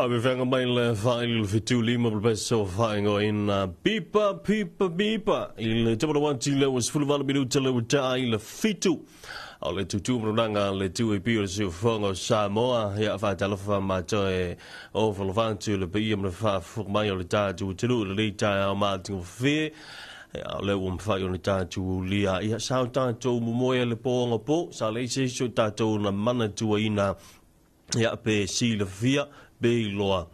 Avefeaga mai le faaili le 75 ma le peso faaigoaina Pipa Pipa Pipa i le tamalua atu i le 18 minuta le ua taa i le 7. O le tūtū marolaga le 2AP o le Siufofoga o Samoa. Ia faatalofa matou e o falofa atu i le paia ma le faafofoga mai o le tatou atunuu i lenei taeao matagofie. Ia, o lea ua mafai ona tatou ulia. Ia, sa o tatou momoe le po agapo, sa leai se isi o tatou na manatuaina ia pe silafia pe iloa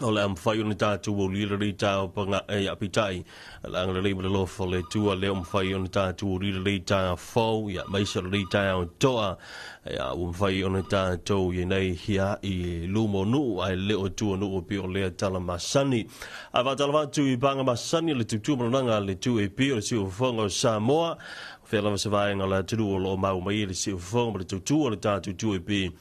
o le a mafai ona tatou aulia lenei taeao paga ia peitai le agalelei ma le alofa o le Atua lea ua mafai ona tatou aulia lenei taeao fou ia aemaise o lenei taeao toa ia ua mafai ona tatou i nei ia i luma o nuu ae le o tua o nuu pei o lea tala masani. Ae faatalofa atu i paga masani o le tutu ma lanaga le 2AP o le Siufofoga o Samoa. O fea lava se vaega o le atunuu o lo o maua mai ai le siufofoga ma le tutu o le tatou 2AP.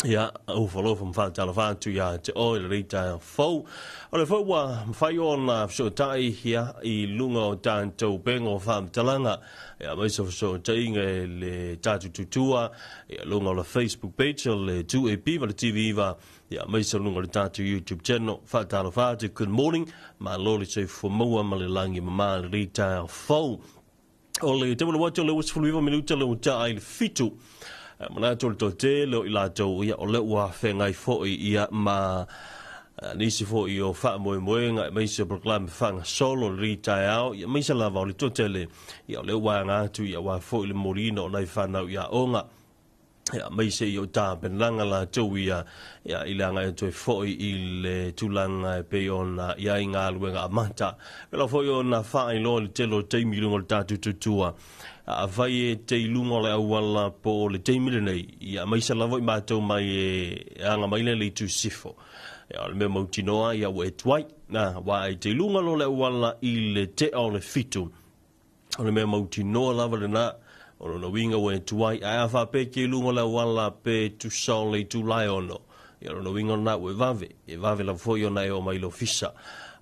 Ia, ufalofa ma faatalofa atu ia te oe lenei taeao fou. O le foi ua mafai ona fesootai ia i luga o tatou upega o faamatalaga, ia aemaise o fesootaiga i le tatou tutua, ia luga o le Facebook page o le 2AP ma le TV9, ia aemaise o luga o le tatou YouTube channel. Faatalofa atu, good morning, malo le soifua maua ma le lagi mama i lenei taeao fou. O le tamalua atu o le 29 minuta le ua taa i le 7. Manatu o le toatele o i latou ia o lea ua feagai foi ia ma nisi foi o faamoemoega aemaise o polokalame faagasolo o lenei taeao ia aemaise lava o le toatele ia o lea ua aga atu ia aua foi le momoliina o nai fanau i aoga. Ia, aemaise i o tapenaga latou ia, ia, i le agai atu ai foi i le tulaga e pei ona i ai galuega amata. Pēlā foi ona faailoa i le tele o taimi i luga o le tatou tutua. Afai e te i luga o le auala po o le taimi lenei, ia, aemaise lava i matou mai e aga mai le itu sisifo. Ia, o le mea mautinoa, ia, ua e tuai. Na, aua e te i luga loa o le auala i le tea o le 7, O le mea mautinoa lava lena, o lona uiga ua e tuai, ae a faapea e te i luga o le auala pe tusa o le itula e 6, ia o lona uiga lena ua e vave, e vave lava foi ona e oo mai i le ofisa.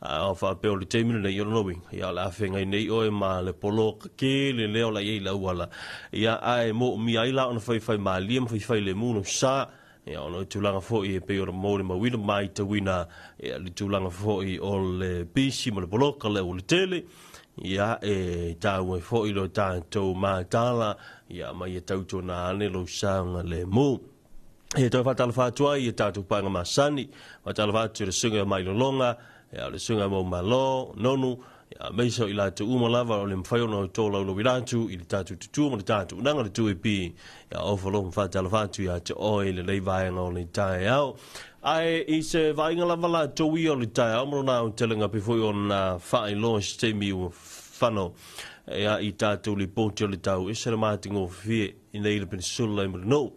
A o faapea o le taimi lenei, o lona uiga, ia o le a feagai nei oe ma le poloka tele lea o la i ai i le auala, ia ae moomia ai la ona faifai malie ma faifai lemu lou sa, ia ona o le tulaga foi e pei ona molimauina ma matauina, ia le tulaga foi o le pisi ma le poloka o le aualatele, Ia, e taua ai foi lo tatou mataala, ia ma ia tautuana ane lou saogalemu. E toe faatalofa atu ai i tatou paega masani, faatalofa atu i le susuga ia Mailologa, ia le susuga ia Maumalo, Nonu, ia aemaise o i latou uma lava o le mafai ona tolaulauina atu i le tatou tutua ma le tatou unaga le 2AP. Ia ofa loa ma faatalofa atu ia te oe i lenei vaega o le taeao. Ae i se vaaiga lava latou ia o le taeao ma lona aotelega pei foi ona faailoa i se taimi ua fano ia i tatou lipoti o le tau, ese le matagofie i nei le penisula i Mulinuu.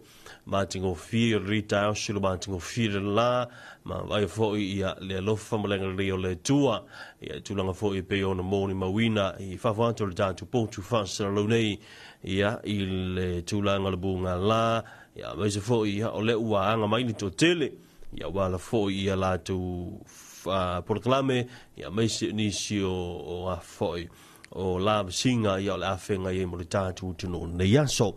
Matagofie o le taeao sulu matagofie le la, ma vaai foi ia le alofa ma le agalelei o le Atua ia i tulaga foi e pei ona molimauina i fafo atu o le tatou potu faasalalau nei ia i le tulaga o le bugala ia aemaise foi ia o lea ua aga mai le toatele ia ua ala foi ia latou polokalame ia aemaise nisi o a foi o lavasiga ia o le afega ai mo le tatou atunuu nei aso.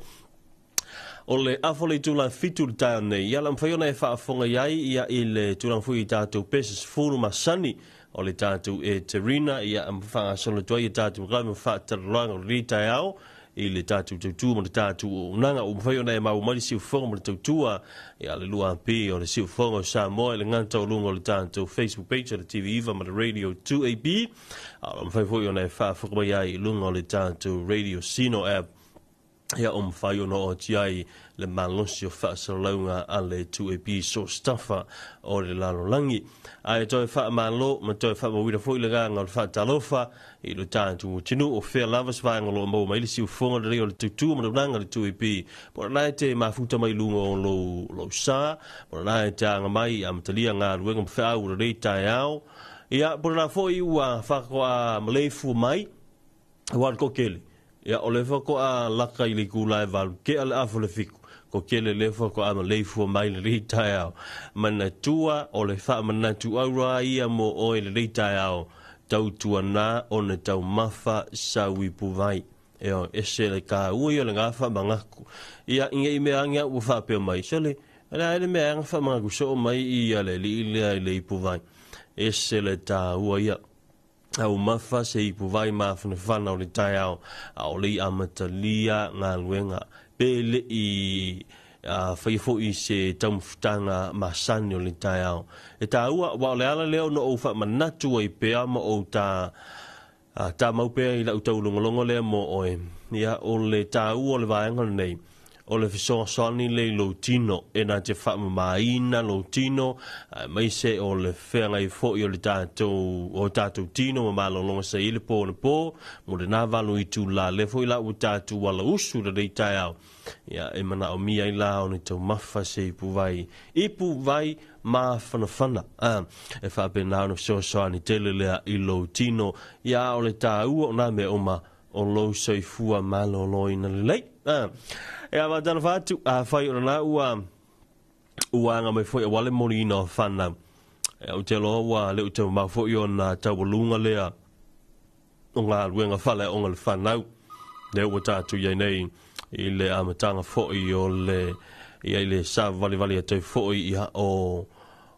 O le afa o le itula 7 le taeao nei, ia la mafai ona e faafofoga i ai ia i le tulaga foi i tatou pese 10 masani o le tatou e Terina ia faagasolo atu ai ia tatou galuega faatalaloaga o lenei taeao i le tatou tautua ma le tatou auaunaga. Ua mafai ona e maua mai le siufofoga ma le tautua ia le 2AP o le siufofoga o Samoa i le gata o luga o le tatou Facebook page o le TV9 ma le Radio 2AP. A o lo mafai foi ona e faafofoga mai ai i luga o le tatou Radio Sino app ia o mafai ona oo atu ai le malosi o faasalalauga a le 2AP so staffa o le lalolagi. Ae toe faamalo ma toe faamauina foi le agaga o le faatalofa i lo tatou atunuu o fea lava se vaega o lo o maua mai le siufofoga lelei o le tautua ma le unaga a le 2AP. Po o lena e te mafuta mai luga o lou sa, po o lena e te aga mai i amatalia galuega ma feau o lenei taeao. Ia, po o lena foi ua faatoa maleifua mai, Aua le toatele, ia o le faatoa laka i le itula e 8, tea le afa o le 7, toatele lea faatoa maleifua mai lenei taeao. Manatua o le faamanatu aura ia mo oe lenei taeao, tautuana ona taumafa sau ipuvai. Ioe, ese le taua ia o le gafa manatu. Ia, i nei mea ane au ua faapea mai, sole, o le a le mea ea faamanatu soo mai ia le alii lea i le ipuvai. Ese le taua ia. Taumafa se ipuvai mafanafana o le taeao, a o le i amatalia galuega, pe le i faia foi se taumafataga masani o le taeao. E taua, aua o le ala lea ona ou faamanatu ai pea ma ou ta tamau pea i lau taulogologo lea mo oe. Ia, o le taua o le vaega lenei, o le fesoasoani lea i lou tino, e na te faamamaina lou tino, aemaise o le feagai foi o le tatou, o tatou tino ma malologa sa i le po na po, mo lena valu itula, lea foi la ua tatou alausu lenei taeao. Ia, e manaomia ai la ona taumafa se ipuvai, ipuvai mafanafana, e faapena ona fesoasoani tele lea i lou tino. Ia, o le taua o nā mea uma, o lou soifua maloloina lelei. E a faatalofa atu, afai o lena ua ua aga mai foi aua le moliina o fanau. E ou te iloa ua le o taumamao foi ona taualuga lea o galuega faaleaoga le fanau. Lea ua tatou i ai nei i le amataga foi o le ia i le savalivali atu ai foi ia o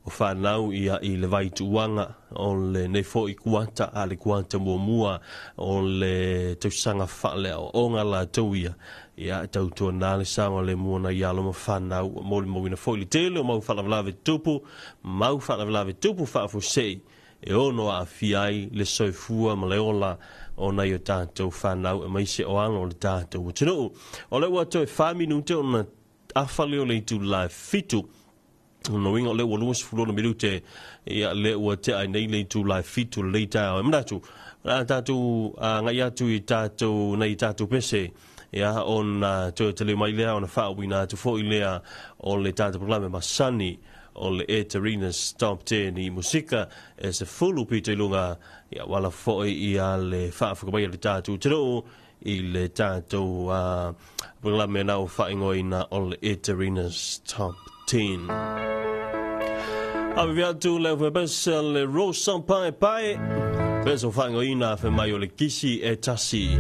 o fanau ia i le vaituuaga o lenei foi kuata a le kuata muamua o le tausaga faaleaoaoga latou ia ia tautuana le saogalemu o nai alo ma fanau. Ua molimauina foi le tele o mau faalavelave tupu, mau faalavelave tupu faafuasei e ono aafia ai le soifua ma le ola o nai o tatou fanau aemaise o alo o le tatou atunuu. O lea ua toe 4 minute ona afa lea o le itula e 7. O lona uiga o lea ua 26 minute ia lea ua tea ai nei le itula e 7 o lenei taeao. E manatu, o le a tatou agai atu i tatou, nei tatou pese, ia ona toe taliu mai lea ona faauiina atu foi lea o le tatou polokalame masani o le Eterina's Top 10 i musika e 10 pito i luga ia wala foi ia le faafofoga mai a le tatou atunuu i le tatou polokalame na ua faaigoaina o le Eterina's Top 10. Ave atu le webesa le Rose Pae Pae, pesa o faaigoaina fe mai o le kisi e tasi.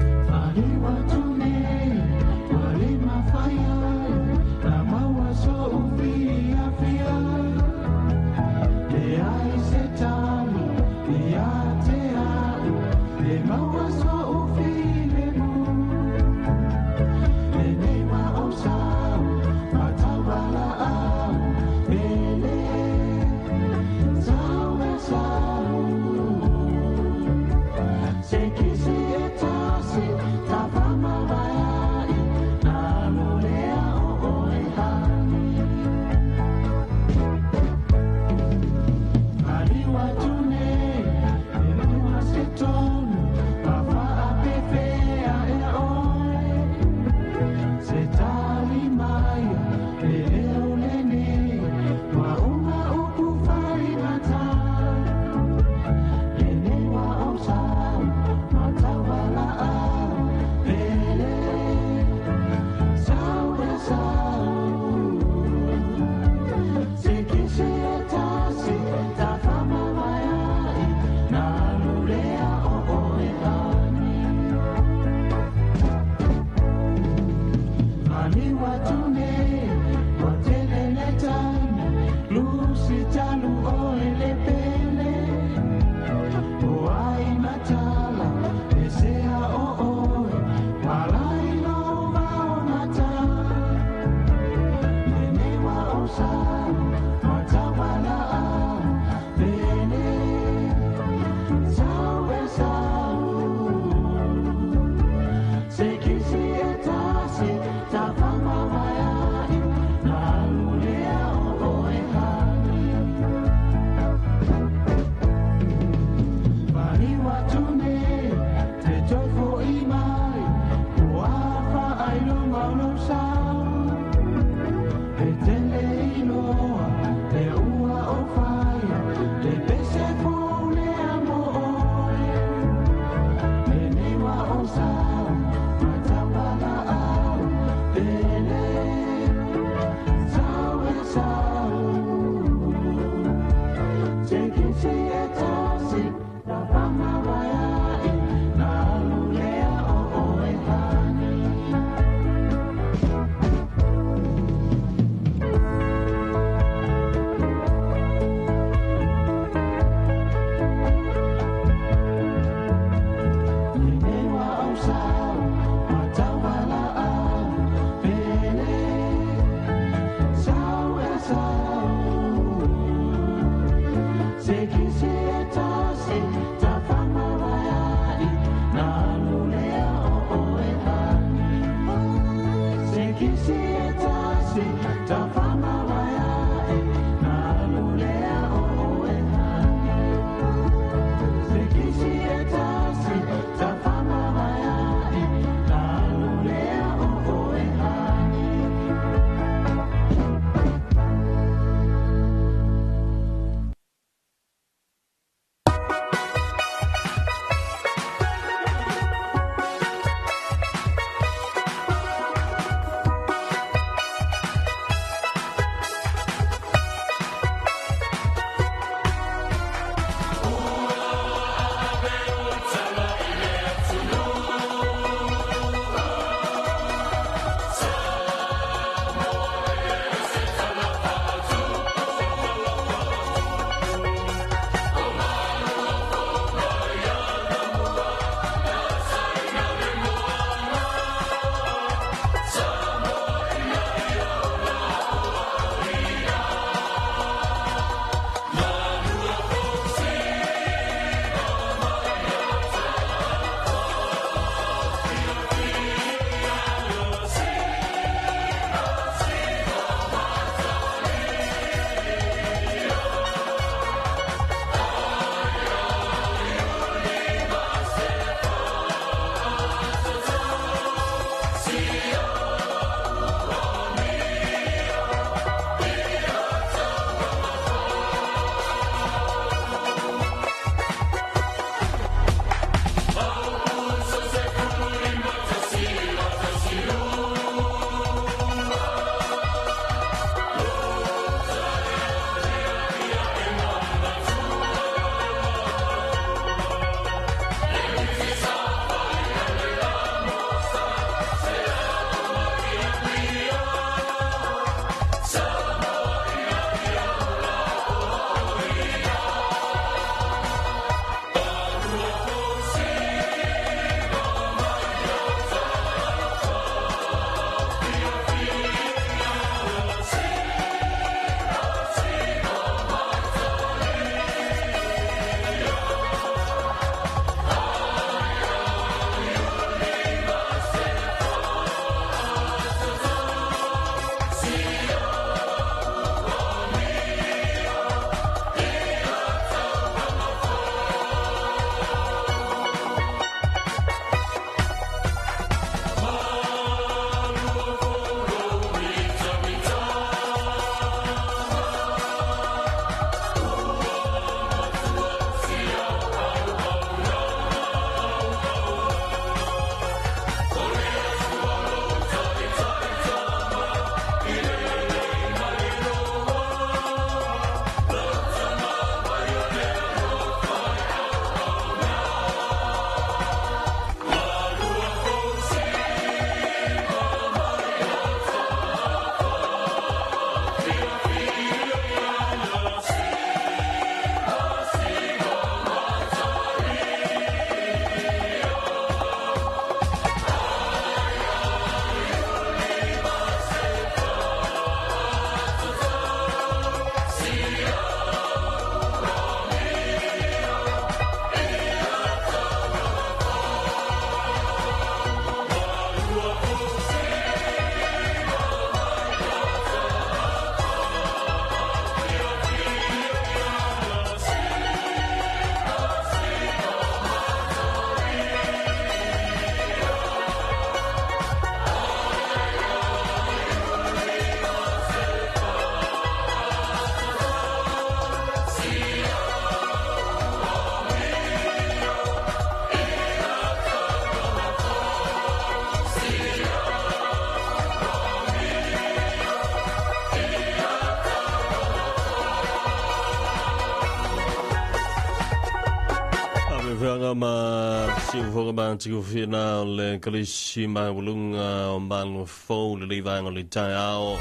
Siufoga matigofie na o le Kalisi maualuga o Malu Fou le vaega o le taeao.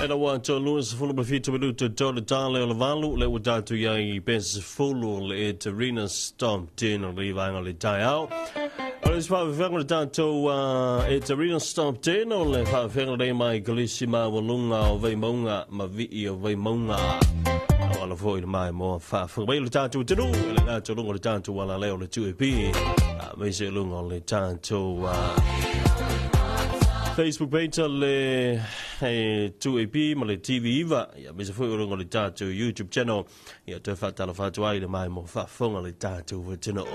E na ua tolu 17 minuta to le tale o le 8, le ua tatou i ai i pe 10 le Eterina Stop 10 o le vaega o le taeao. O le faafefega o le tatou Eterina Stop 10 o le faafefega lenei mai Kalisi maualuga o Vaimauga ma Vii o Vaimauga. Auala foi le maimoa faafofoga mai o le tatou atunuu e le gata o luga o le tatou alaleo o le 2AP, aemaise o luga o le tatou Facebook page o le 2AP ma le TV9, ia aemaise foi o luga o le tatou YouTube channel. Ia toe faatalofa atu ai le maimoa faafofoga o le tatou atunuu.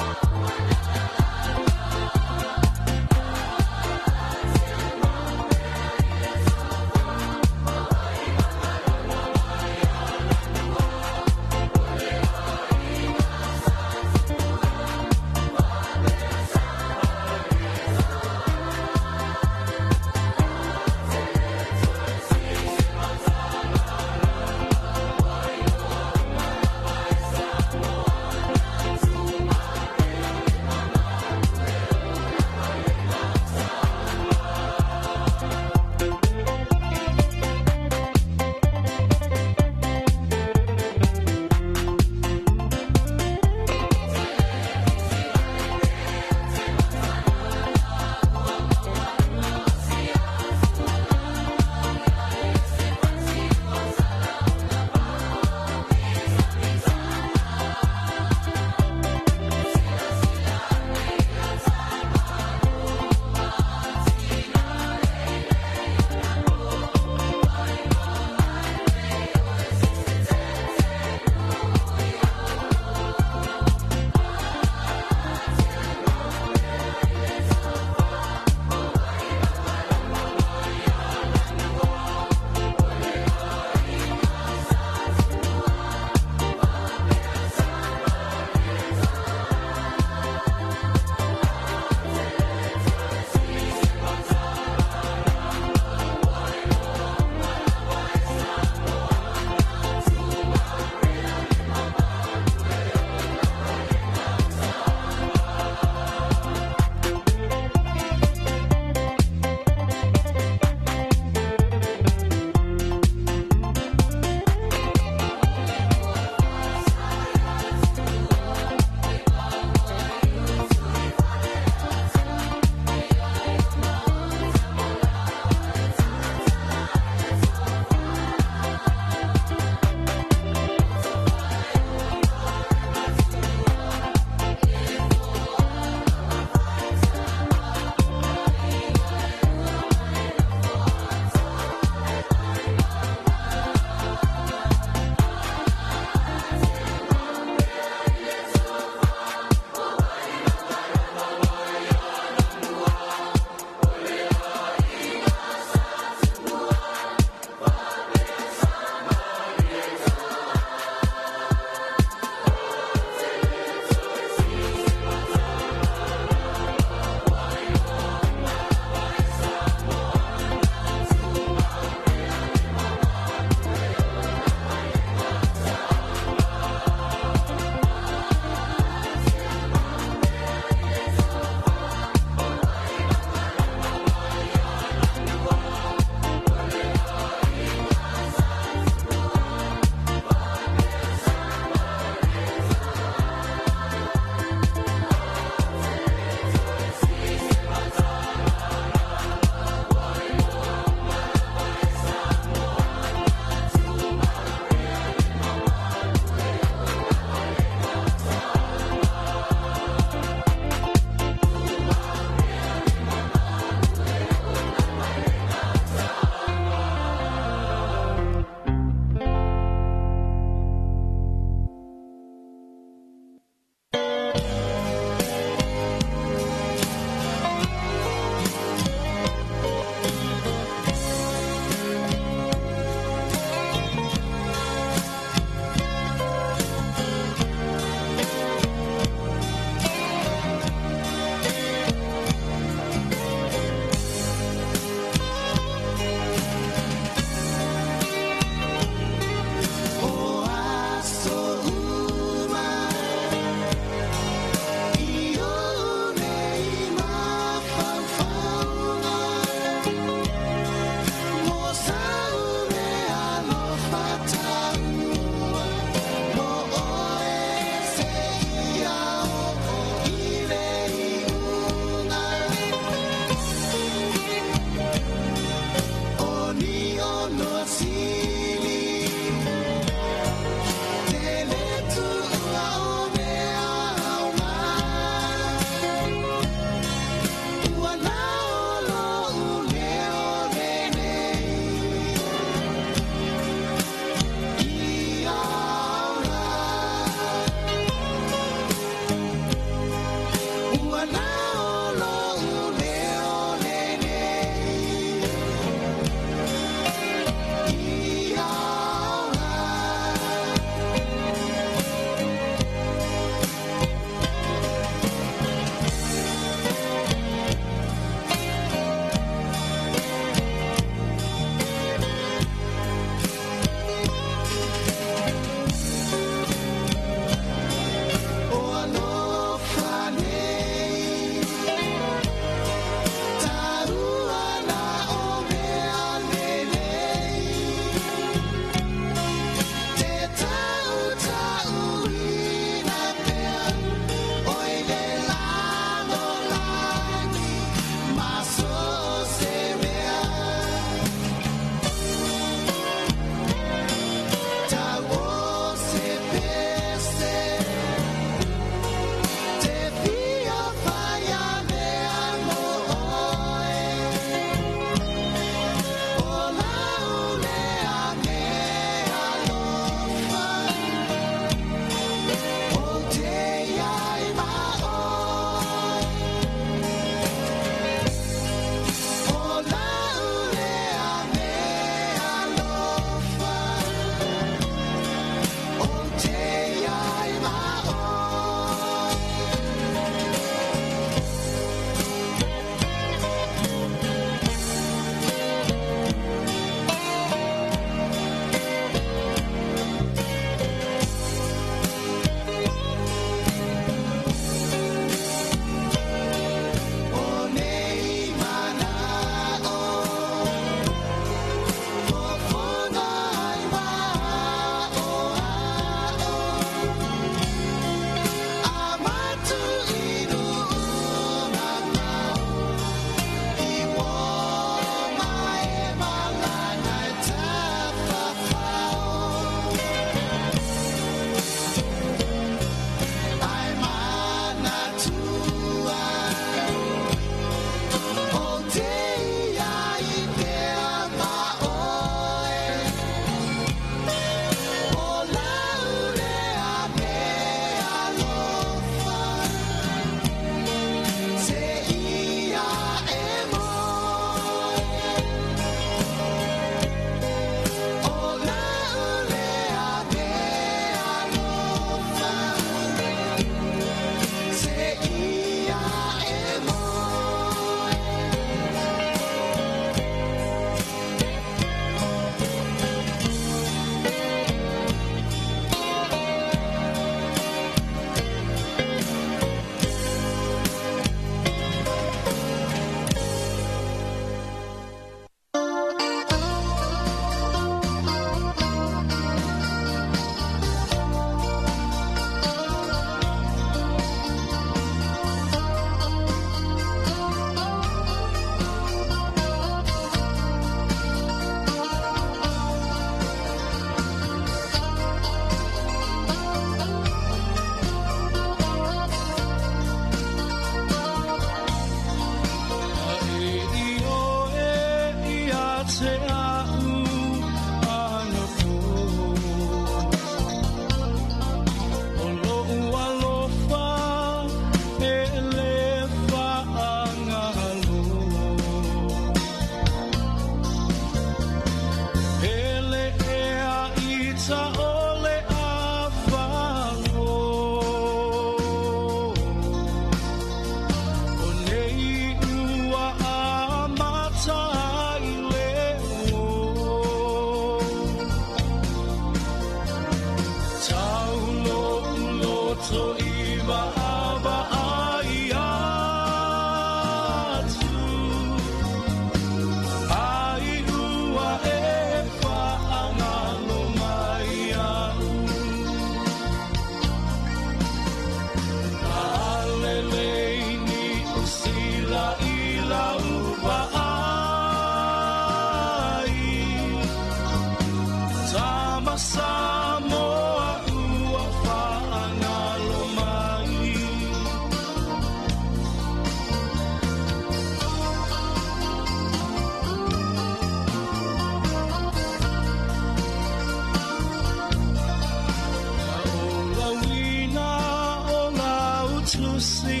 malosi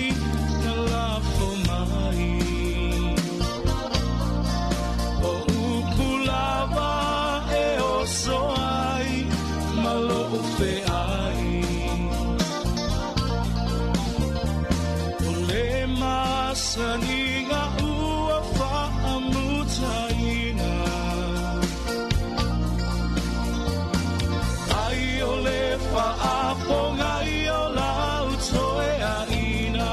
na lafo mai. O upu lava e oso ai ma lo'u feai. O le masaniga ua faamutaina. Ai o le faafoga i o lau toeaina.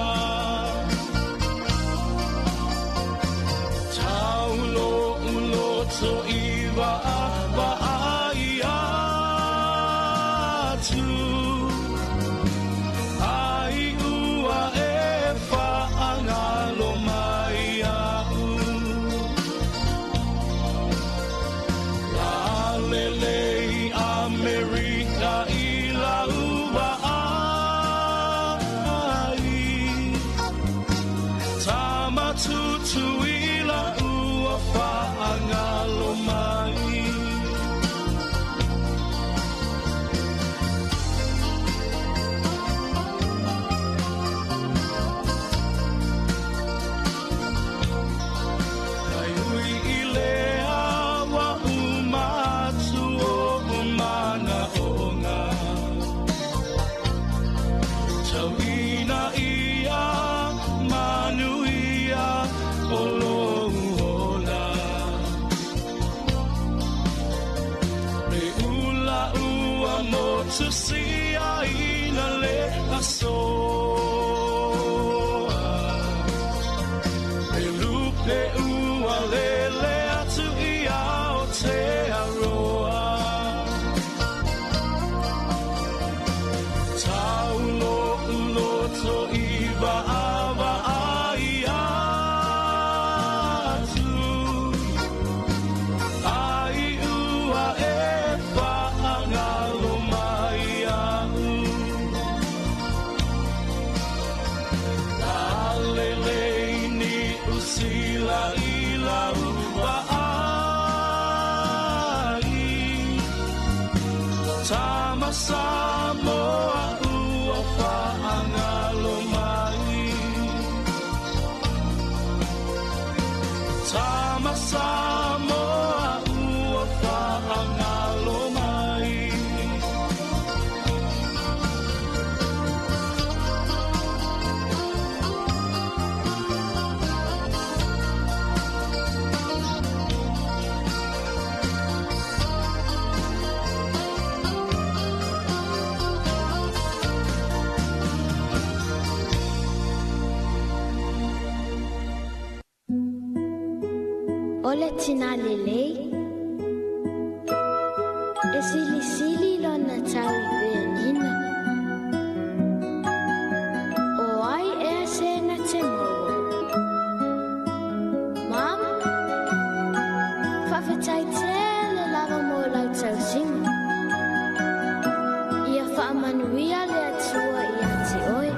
Taulo uloto i vaavaai atu. Ai ua e faagalo mai a'u. Lalelei Amerika i lau vaai. Tamatutu i lau ua faagalo mai. Kai ui i lea wa umatu o umana onga. Tau ina ia manu ia o lou ola. Me ula ua motu sia ina le asoa. E lupe ua lele atu i Aotearoa. Taulo uloto i vaavaai atu. Ai ua e faagalo mai a'u. Lalelei ni usila i lau vaai. Tama Samoa ua faagalo mai. Tama Samoa ua faagalo mai. O le tina lelei, e silisili lona tau i penina. O ai ea se na te maua. Mam, faafetai tele lava mo lau tausiga. Ia faamanuia le Atua ia te oe.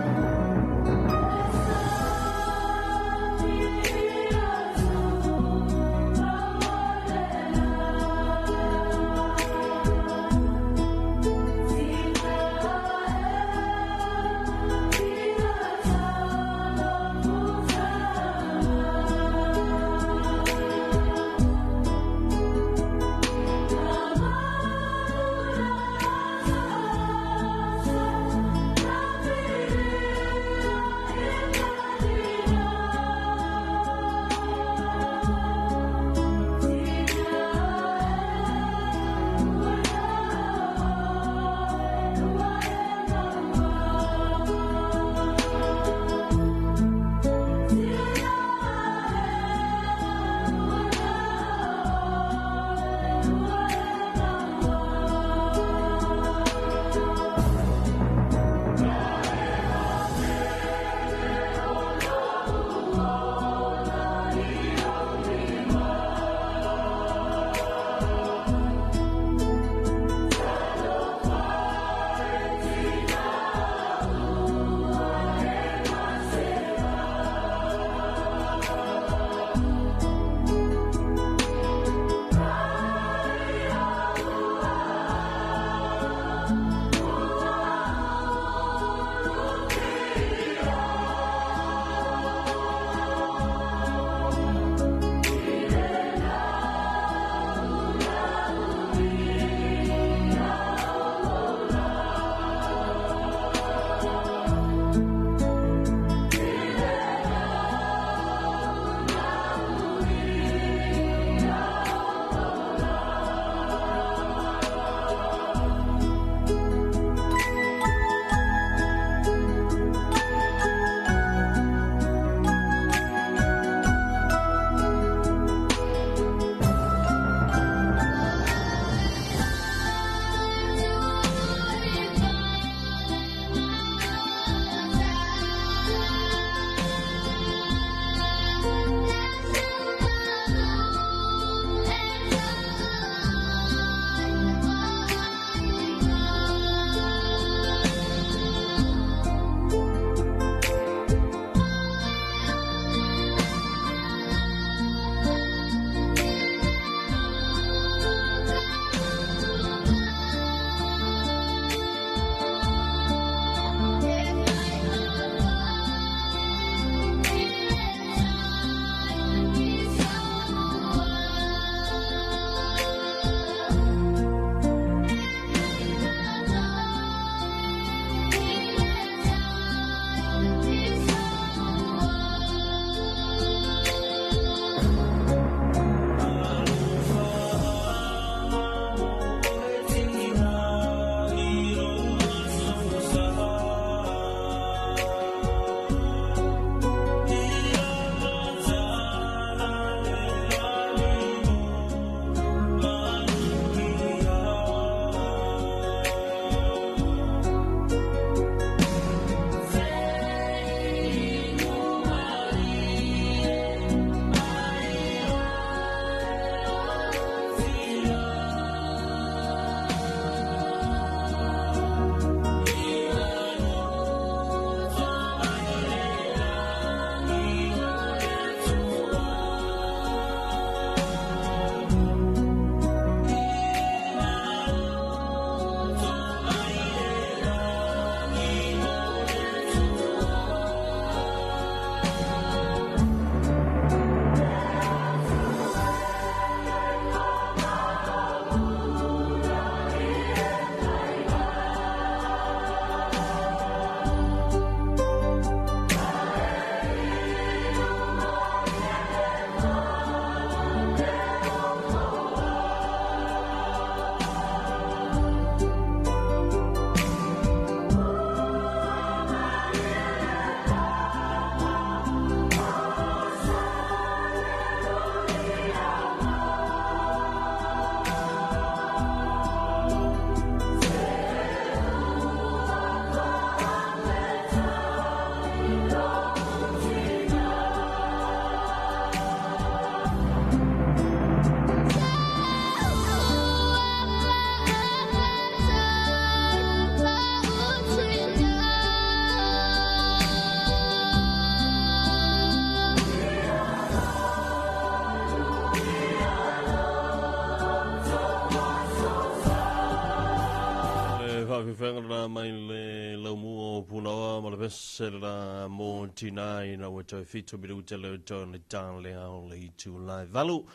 la mai le laumu o Punaoa ma le pese la mo tina ina ua toe 7 minuta le toe le tale ao le itu lai valu.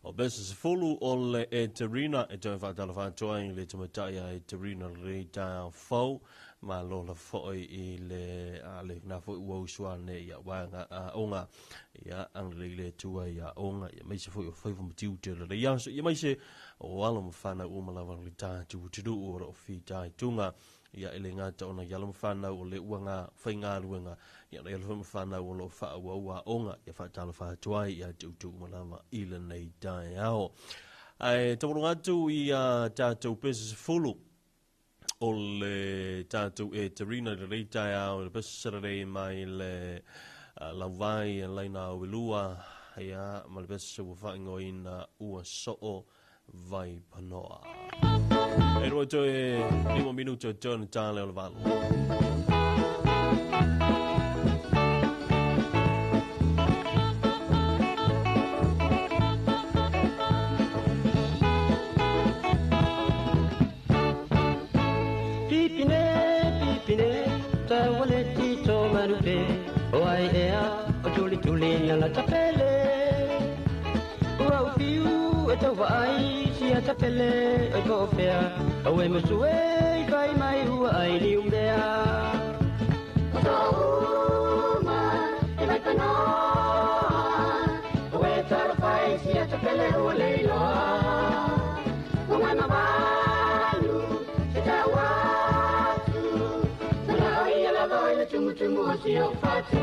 O pese sefulu o le Eterina e toe whaatala whaatoa i le tamatai a Eterina le taeao fou. Ma lola foi i le a le na foi ua usuane ia waenga a onga ia anglei le tua ia onga ia maise foi o faiva ma tiute le le aso ia maise o alo ma whanau uma lava le tātu tudu o ro fi tai tunga ia ele ngata ona ia ma whanau o le uanga whainga luenga ia le alo ma whanau o lo wha ua ua onga ia whaatala whaatoa ia tutu uma lava i le nei taeao. Ai tawalunga atu ia tātou pese sefulu o le tātou e Terina le rei taeao le pese rei mai le lauvai e laina o ilua ia ma le pese ua whaingoina ua soo vai panoa. E rua toe 5 minuto e tōna tāle o le valu. Pipine, pipine, ta wale tito marupe, o ai ea, o tuli tuli na la tapele. Ua ufiu e tau vaai, si a tapele, oi po fea, o e musu e, kai mai ua ai li umbea. O uma, e vai panoa, o e taro fai, si a tapele ua leiloa. O mai mawalu, se tau atu, na oi ala voi le tumu tumu o si o fatu.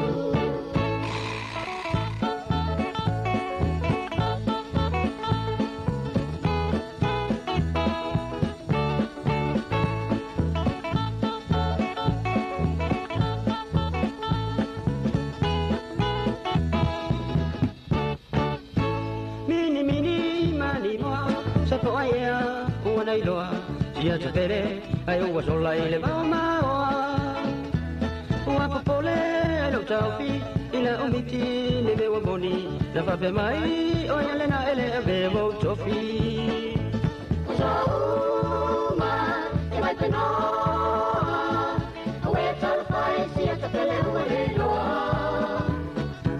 Mini mini mani moa, sa po ai ea, ua nei loa, sia te pere, ai ua sola i le vao maoa. Ua popole ai lau taufi, i la umiti ne me ua moni, na fape mai, o ia lena ele a ve mo tofi. O sa uma, e mai panoa, o e taro fai, sia te pele ua le loa.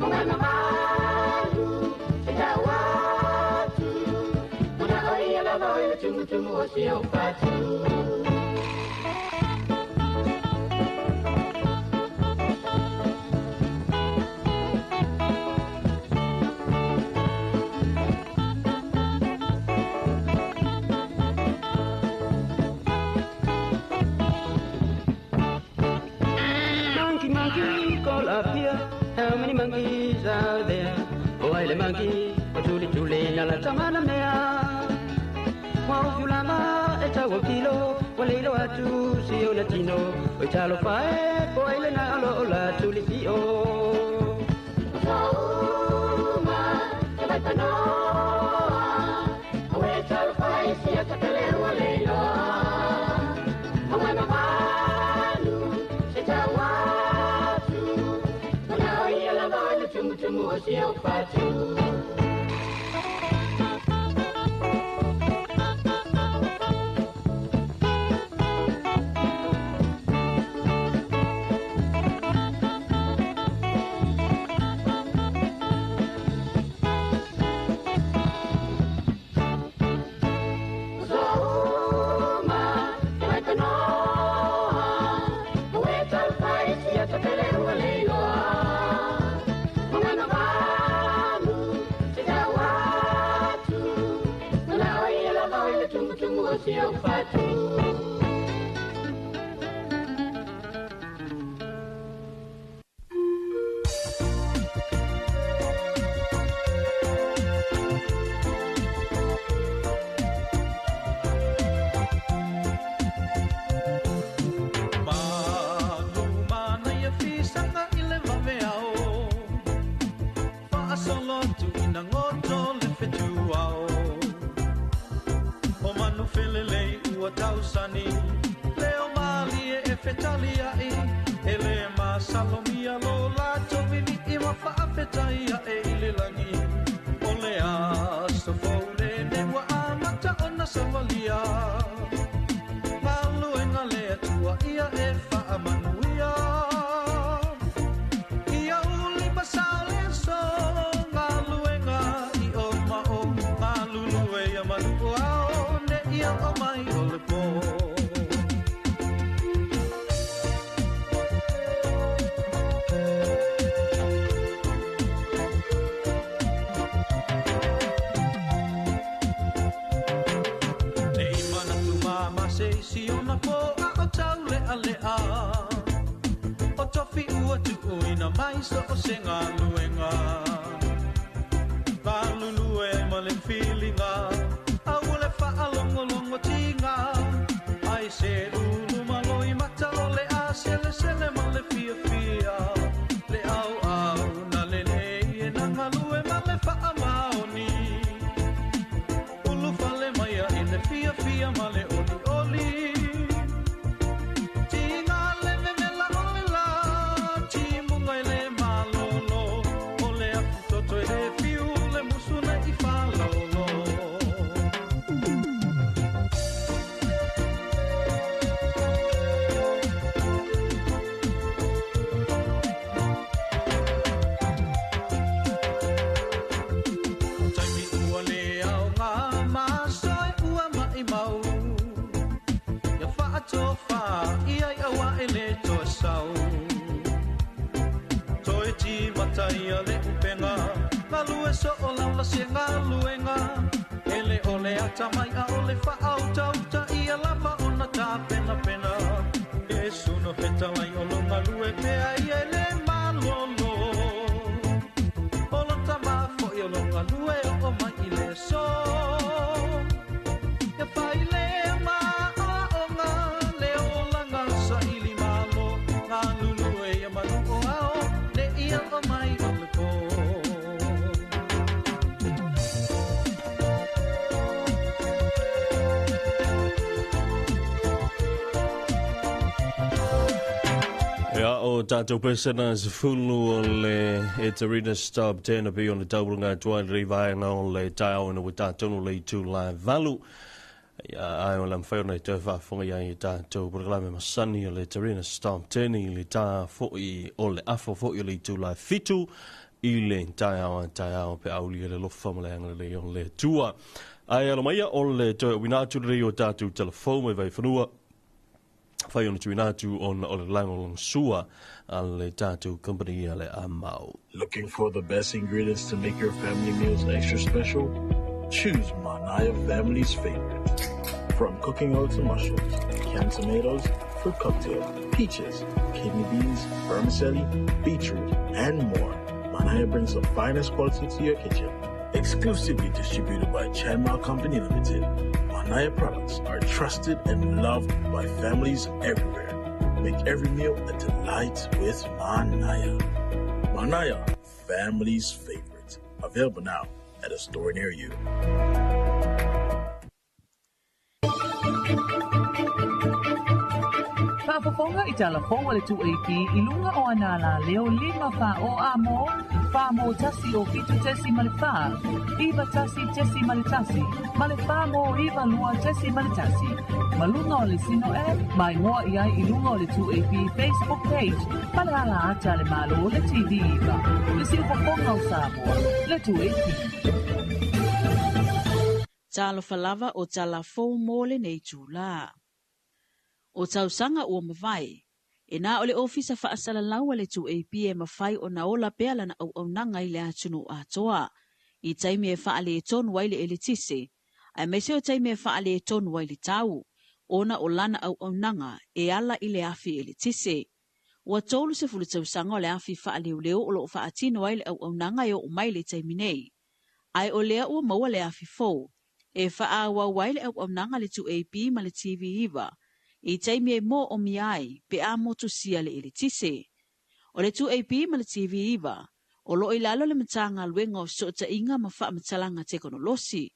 O mai mamalu, se tau atu, na oi ala voi le tumu tumu o si o fatu. Monkey, monkey, call up here. How many monkeys are there? Oh, I le monkey, oh, tuli tuli, na la tamana mea. Wa ulama, e tau kilo, wa leilo atu, si o latino. O talo fae, po ele na alo o la tuli si o. O sa uma, e vai panoa, o e taro fai, si a tapele ua leiloa. O mai mamalu, se tau atu, na oi ala voi le tumu tumu o si o fatu. O sa uma, e vai panoa, o e taro fai, si a tapele ua leiloa. O mai mamalu, se tau atu, na oi ala voi le tumu tumu o si o fatu. Manu mana ia fisanga i le vave ao. Faasolo atu ina goto le fetuao. O manu felelei ua tausani, leo malie e fetaliai, e le masalomia lo latou vivii ma faafetai ae i le lagi. O le aso fou lenei ua amata ona savalia. Maluega le Atua ia e faamanuia. Ia uli masao le so galuega i o ma o galulue ia manu o ao ne ia o mai o le pō. Nei manatu mama se isi ona po a o tau lea lea. O tofi ua tuuina mai so o se galuega. Galulue ma le filiga, a ua le faalogologo tiga. Ai se ulu maloi mata o le a selesele ma le fiafia. Le au au na lelei e na galue ma le faamaoni. Ulu fale mai a i le fiafia ma le oli oli. Tiga le memela o le la, ti munga i le malolo. O le afu toto i le fiu, le musuna i whalolo. Taimi ua le au ngā masoe ua mai mau. Ia whaatofa ia i aua e le toa sau. Toe ti mata ia le upenga, ngalue so o laula se ngaluenga. Ele ole ata mai a ole whaautauta ia lava ona tā pena pena. E suno fetalai o lo ngalue pea ia e le malolo. Olo tama fo i o lo ngalue o o mai i le so. Ia whai le ma o o ngā le o langa sa ili malo. Ngā lulu e ia manu o ao, ne ia o mai o le pō. Ia o tātou pesena se fulu o le e te rina stop tēna pi o le tauranga tuai le rivaenga o le taeo ina ua tātonu le itu lai valu. Ia ai o le mwhai o nei te whaafonga ia i tātou programme masani o le te rina stop tēni i le tā foi o le afo foi o le itu lai fitu i le taeo a taeo pe auli e le lofa ma le anga le o le tua. Ai alo maia o le toe winatu le o tātou telefon mai vai whanua. Whai ona tuina atu ona o le lango sua a le tātou company a le Amau. Looking for the best ingredients to make your family meals extra special? Choose Manaya family's favorite. From cooking oil to mushrooms, canned tomatoes, fruit cocktail, peaches, kidney beans, vermicelli, beetroot, and more. Manaya brings the finest quality to your kitchen. Exclusively distributed by Chanma Company Limited, Manaya products are trusted and loved by families everywhere. Make every meal a delight with Manaya. Manaya, family's favorite. Available now at a store near you. Faafofoga i tala fou a le 2AP i luga o ana la leo lima wha o a mo, wha mo tasi o fitu tesi ma le wha, iwa tasi tesi ma le tasi, ma le wha mo iwa lua tesi ma le tasi. Ma lunga o le sino app, mai ngoa i ai i lunga o le 2AP Facebook page, ma le ala ata le malo le TV iwa. Le sino fofoga o Samoa, le 2AP. Talo falava o tala fou mo le nei tūlā. O tausanga ua mawai. E nā o le ofisa whaasalalau a le 2AP e mawhai o na ola pea lana au au nanga i le atunu atoa. I taimi e whaale e tonu ai le elitise. Ai mese o taimi e whaale e tonu ai le tau. Ona o lana au au nanga e ala i le afi elitise. Ua tolu se fulu tausanga o le afi whaaleuleo o loo whaatino ai le au au nanga e o mai le taimi nei. Ai o lea ua maua le afi fou. E whaawau ai le au au nanga le 2AP ma le TV iwa. I taimi e mō o miai, pe a motu sia le elitise. O le 2AP ma le TV iwa, o lo i lalo le matanga luenga o sota inga ma wha matalanga tekonolosi.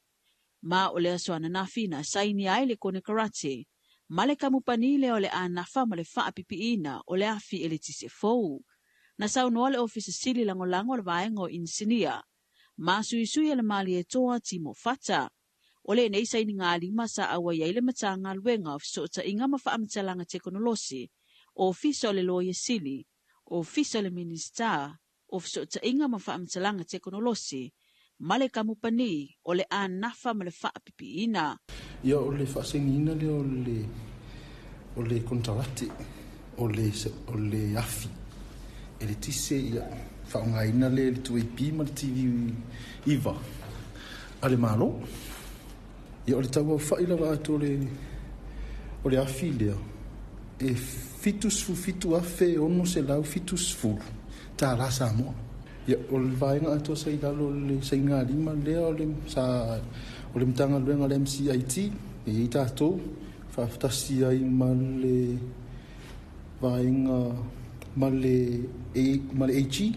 Ma o le aso ananafi na saini ai le kone karate, ma le kamupanile o le anafa ma le whaapipiina o le afi elitise fou. Na saunoa le ofisa sili langolango le vaenga o insinia, ma suisui le mali e toa Timo Fata. O lenei sainigalima sa auai ai le Matagaluega o Fesootaiga ma Faamatalaga Tekonolosi, Ofisa o le Loia Sili, Ofisa o le Minisita o Fesootaiga ma Faamatalaga Tekonolosi, ma le kamupani o le a nafa ma le faapipiina. Ia o le faasainiina lea o le konekarate o le afi eletise ia faaaogaina lea i le 2AP ma le TV 9 a le Malo. Ia o le tauaofai lava atoa o le afi lea e $77,670 tālā Samoa. Ia o le vaega atoa sa i lalo o le sainigalima lea o le Matagaluega o le MCIT e i ai tatou faafetasi ai ma le vaega ma le AG,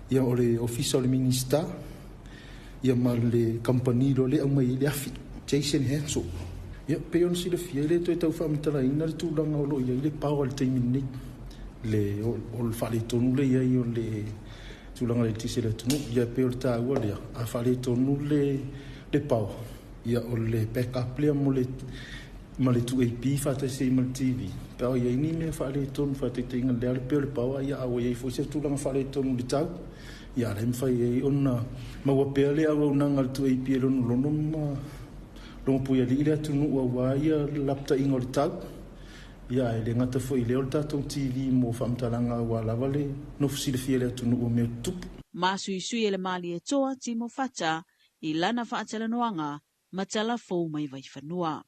ia o le Ofisa o le Minisita, ia ma le kamupani loa lea e aumai ai le afi, Jason Hansel. Ia pei ona silafia e le toe tau faamatalaina le tulaga o lo o i ai le power i le taimi lenei, o le faaletonu le i ai o le tulaga o le eletise i le atunuu. Ia pei o le taua lea, a faaletonu le power, ia o le backup lea mo le ma le 2AP faatasi ai ma le TV. Pe a i ai ni mea faaletonu faataitaiga lea le pei o le power, ia a ua i ai foi se tulaga faaletonu i le tau, ia a lea mafai ai ona maua pea le auaunaga a le 2AP e lonolono ma logopuialii le atunuu aua ia lapataiga o le tau. Ia e le gata foi i lea o le tatou TV mo faamatalaga aua lava le nofo silafia i le atunuu o mea tutupu. Masuisui e le Malietoa Timo Fata i lana faatalanoaga ma Talafou mai Vaifanua.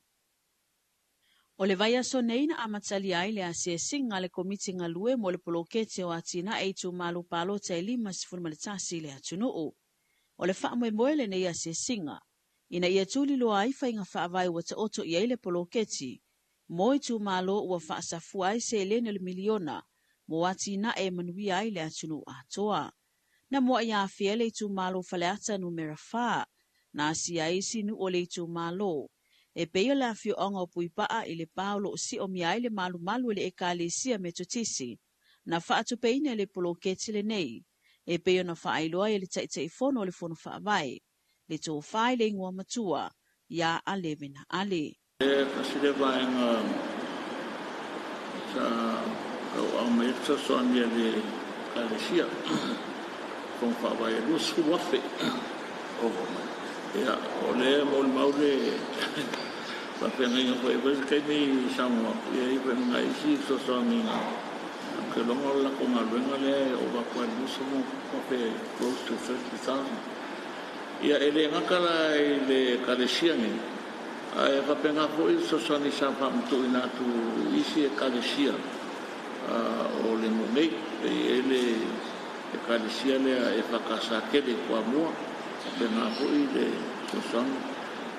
O le vaiaso nei na amatalia ai le asiasiga a le Komiti Galue mo le poloketi o atinae i itumalo palota e 51 i le atunuu. O le faamoemoe lenei asiasiga, ina ia tuliloa ai faiga faavae ua taoto i ai le poloketi, mo itumalo ua faasafua ai seleni o le miliona mo atinae e manuia ai le atunuu atoa. Na muai afea le itumalo Faleata numera 4, na asia ai isi nuu o le itumalo. E pei o le afioaga o Puipaa i le pa o loo siomia ai le malumalu e le Ekalesia Metotisi, na faatupeina e le poloketi lenei, e pei ona faailoa e le Taitaifono o le Fono Faavae, le tofa i le igoa matua, ia Ale Vena Ale. E tasi le vaega sa tauau mai ai le fesoasoani a le Ekalesia, Fono Faavae e 20,000 ova mai. Ia, o lea e molimau le faafeagaiga foi e fai se taimi saunoa atu, ia e i ai foi ma nai isi fesoasoani ou te iloa o le latou galuega lea e ova atu lava i le 20,000, close to 30,000. Ia e le gata la i le Ekalesia nei, ae faapena foi fesoasoani sa faamatuuina atu i isi Ekalesia o le nuu nei. E i ai le Ekalesia lea e faatasa tele i Toamua, faapena foi le fesoasoani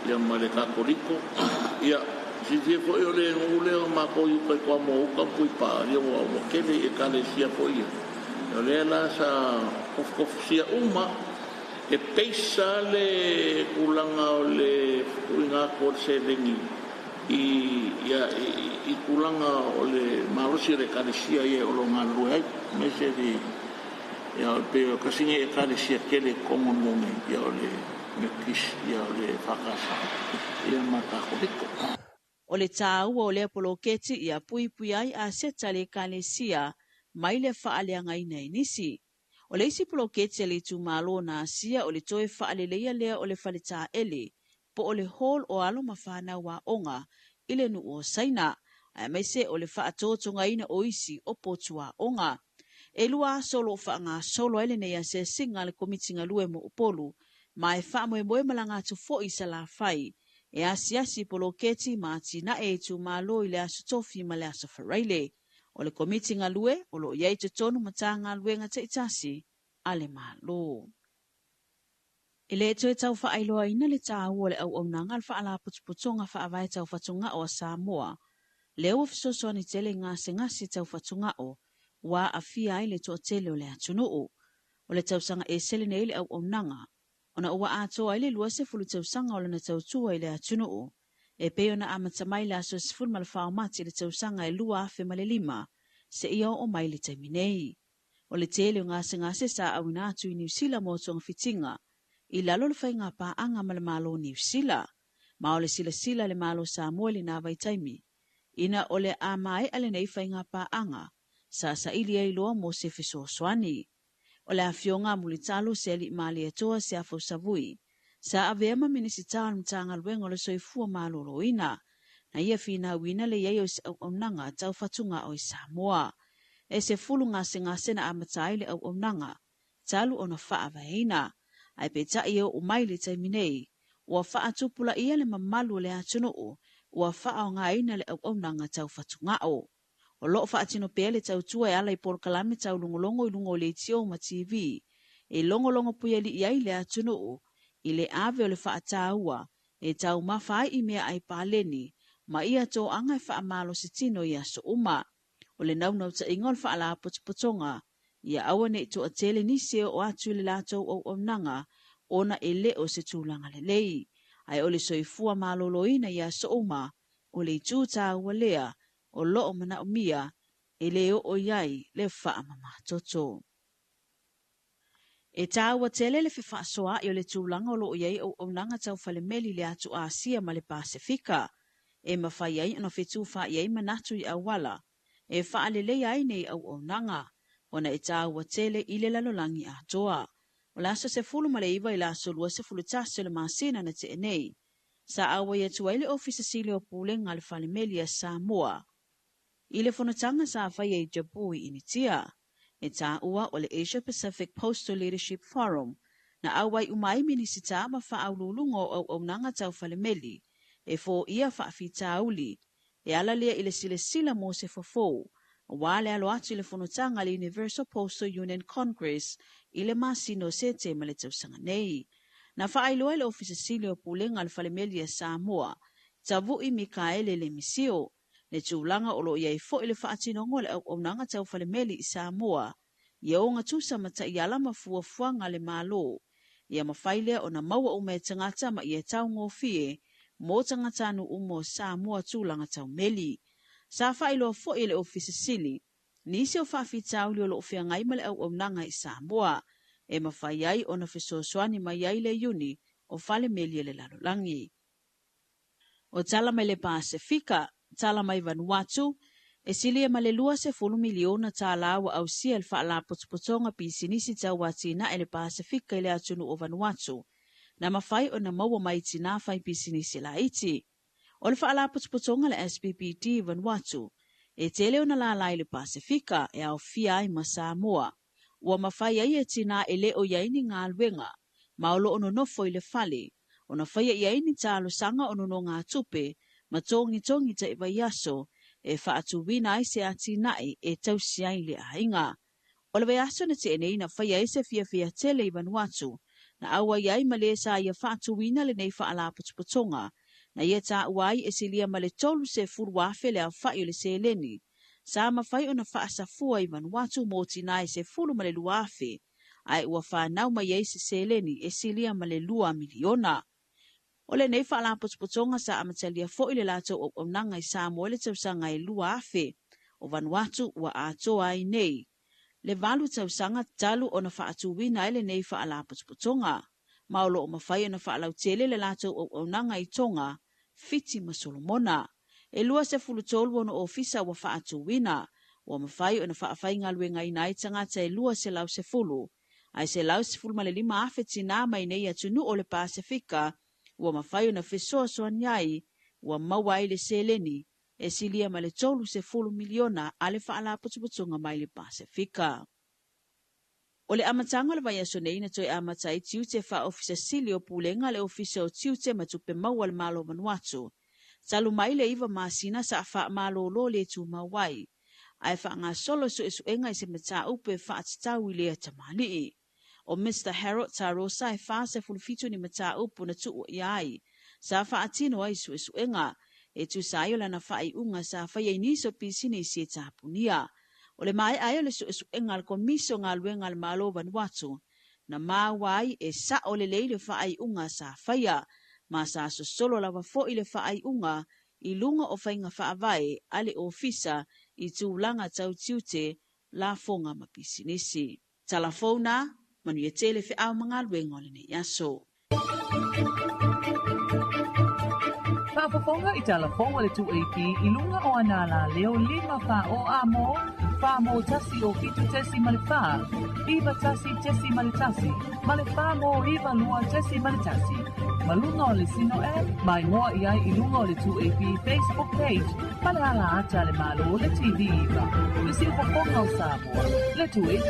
ia ma le Katoliko. Ia, silafia foi o le nuu lea o matou i uta i Toamua uta ma Puipaa, ia ua tele i Ekalesia foi ia. O lea la sa tofutofusia uma e peisa le tulaga o le fetuuina atu o le seleni i tulaga o le malosi o le Ekalesia ia o lo o galulue ai. Aemaise le ia o le pei o tasi nei Ekalesia tele i totonu o le nuu nei, ia o le Methodist, ia o le EFKS, ia ma Katoliko. O le taua o lea poloketi ia puipui ai aseta a le Ekalesia mai le faaleagaina e nisi. O le isi poloketi a le itumalo na asia o le toe faaleleia lea o le faletaele po o le hall o alo ma fanau aoga i le nuu o Saina, aemaise o le faatotogaina o isi o potu aoga. E 2 aso o loo faagasolo ai lenei asiasiga a le Komiti Galue mo Upolu, ma e faamoemoe malaga atu foi i Salafai e asiasi poloketi ma atinae e itumalo i le aso Tofi ma le aso Faraile. O le Komiti Galue o loo i ai totonu Matagaluega taitasi a le Malo. E le toe tau faailoaina le taua o le auaunaga a le Faalapotopotoga Faavae Tau Fatugao a Samoa, lea ua fesoasoani tele i gasegase tau fatugao ua aafia ai le toatele o le atunuu. O le tausaga ese lenei le auaunaga, ona ua atoa ai le 20 tausaga o lana tautua i le atunuu, e pei ona amata mai le aso 14 o Mati i le tausaga e 2005, seia oo mai le taimi nei. O le tele o gasegase sa auina atu i Niu Sila mo togafitiga, i lalo o le faiga paaga ma le Malo o Niu Sila. Ma o le silasila a le Malo o Samoa i lena vaitaimi, ina o le a maea lenei faiga paaga, sa saili ai loa mo se fesoasoani. O le afioga a Mulitalo Sealiimalietoa Seafausavui, sa avea ma Minisita o le Matagaluega o le Soifua Maloloina, na ia finauina le i ai o se auaunaga tau fatugao i Samoa. E 10 gasegase na amata ai le auaunaga, talu ona faavaeina. Ae peitai e oo mai le taimi nei, ua faatupulaia le mamalu o le atunuu ua faaaogaina le auaunaga tau fatugao. O lo o faatino pea le tautua e ala i polokalame taulogologo i luga o leitio ma TV, e logologo puialii ai le atunuu i le ave o le faataua e taumafa ai i meaai paleni ma ia toaga e faamalositino i aso uma. O le naunautaiga o le faalapotopotoga, ia aua ne i toatele nisi e oo atu i le latou auaunaga ona e le o se tulaga lelei. Ae o le soifua maloloina i aso uma, o le itu taua lea o lo o manaomia e le oo i ai le faamamatoto. E taua tele le fefaasoaai o le tulaga o lo o i ai auaunaga tau falemeli i le atu Asia ma le Pasefika, e mafai ai ona fetufaai ai manatu i auala e faaleleia ai nei auaunaga, ona e taua tele i le lalolagi atoa. O le aso 19 i le aso 21 o le masina na tea nei, sa auai atu ai le Ofisa Sili o Pulega a le Falemeli a Samoa i le fonotaga sa faia i Japu i Initia, e taua o le Asia Pacific Postal Leadership Forum, na auai uma ai Minisita ma faauluuluga o auaunaga tau falemeli e foia faafitauli e ala lea i le silasila mo se fofo, aua le alo atu i le fonotaga a le Universal Postal Union Congress i le masina o Setema le tausaga nei. Na faailoa e le Ofisa Sili o Pulega a le Falemeli a Samoa, Tavui Mikaele Lemisio, le tulaga o lo o i ai foi le faatinoga o le auaunaga tau falemeli i Samoa, ia ogatusa ma taiala ma fuafuaga a le Malo, ia mafai lea ona maua uma e tagata ma ia taugofie mo tagatanuu uma o Samoa tulaga tau meli. Sa faailoa foi e le Ofisa Sili nisi o faafitauli o lo o feagai ma le auaunaga i Samoa, e mafai ai ona fesoasoani mai ai le Iuni o Falemeli a le Lalolagi. O tala mai le Pasefika, tala mai Vanuatu, e silia ma le $20 miliona tālā ua ausia e le Faalapotopotoga Pisinisi Tau Atinae le Pasefika i le atunuu o Vanuatu, na mafai ona maua mai tinā fai pisinisi laiti. O le Faalapotopotoga le SPPD Vanuatu, e tele ona lala i le Pasefika e aofia ai ma Samoa. Ua mafai ai e tinā e le o i ai ni galuega, ma o lo o nonofo i le fale, ona faia i ai ni talosaga o nonogatupe ma togitogi ta'i vaiaso e faatuina ai se atinae e tausi ai le aiga. O le vaiaso na tea nei na faia ai se fiafia tele i Vanuatu, na auai ai ma le sa ia faatuina lenei faalapotopotoga, na ia taua ai e silia ma le 30,000 le aofa'i o le seleni, sa mafai ona faasafua i Vanuatu mo tinā e 12,000, ae ua fanau mai ai se seleni e silia ma le 2 miliona. O lenei faalapotopotoga sa amatalia foi le latou auaunaga i Samoa i le tausaga e 2000, o Vanuatu ua atoa ai nei le 8 tausaga talu ona faatuina ai lenei faalapotopotoga, ma o lo o mafai ona faalautele le latou auaunaga i Tonga, Fiti ma Solomona. E 23 ona ofisa ua faatuina, ua mafai ona faafaigaluegaina ai tagata e 210, ae 115,000 tinā mai nei atunuu o le Pasefika ua mafai ona fesoasoani ai, ua maua ai le seleni e silia ma le 30 miliona a le Faalapotopotoga mai le Pasefika. O le amataga o le vaiaso nei na toe amata ai tiute faaofisa sili o Pulega a le Ofisa o Tiute ma Tupe Maua a le Malo o Vanuatu, talu mai le 9 masina sa faamalolo le tumau ai, ae faagasolo suesuega i se mataupu e faatatau i lea tamalii. O Mr Harold Tarosa e 47 ni mataupu na tuu ia ai, sa faatino ai suesuega, e tusa ai o lana faaiuga sa faia i nisi o pisinisi e tapunia. O le maea ai o le suesuega a le Komisi o Galuega a le Malo o Vanuatu, na maua ai e sao lelei le faaiuga sa faia, ma sa sosolo lava foi le faaiuga i luga o faiga faavae a le ofisa i tulaga tau tiute, lafoga ma pisinisi. Tala fou na Manuia tele feau ma galuega o lenei aso. Faafofoga i tala fou a le 2AP i luga o ana alaleo 5 4 o A mo, 4 mo 1 o 7.4, 9 1.1 ma le 4 mo 9 2.1. Ma luga o le Sino app, mai moa i ai i luga o le 2AP Facebook page ma le ala ata a le Malo le TV 9. Le siufofoga o Samoa, le 2AP.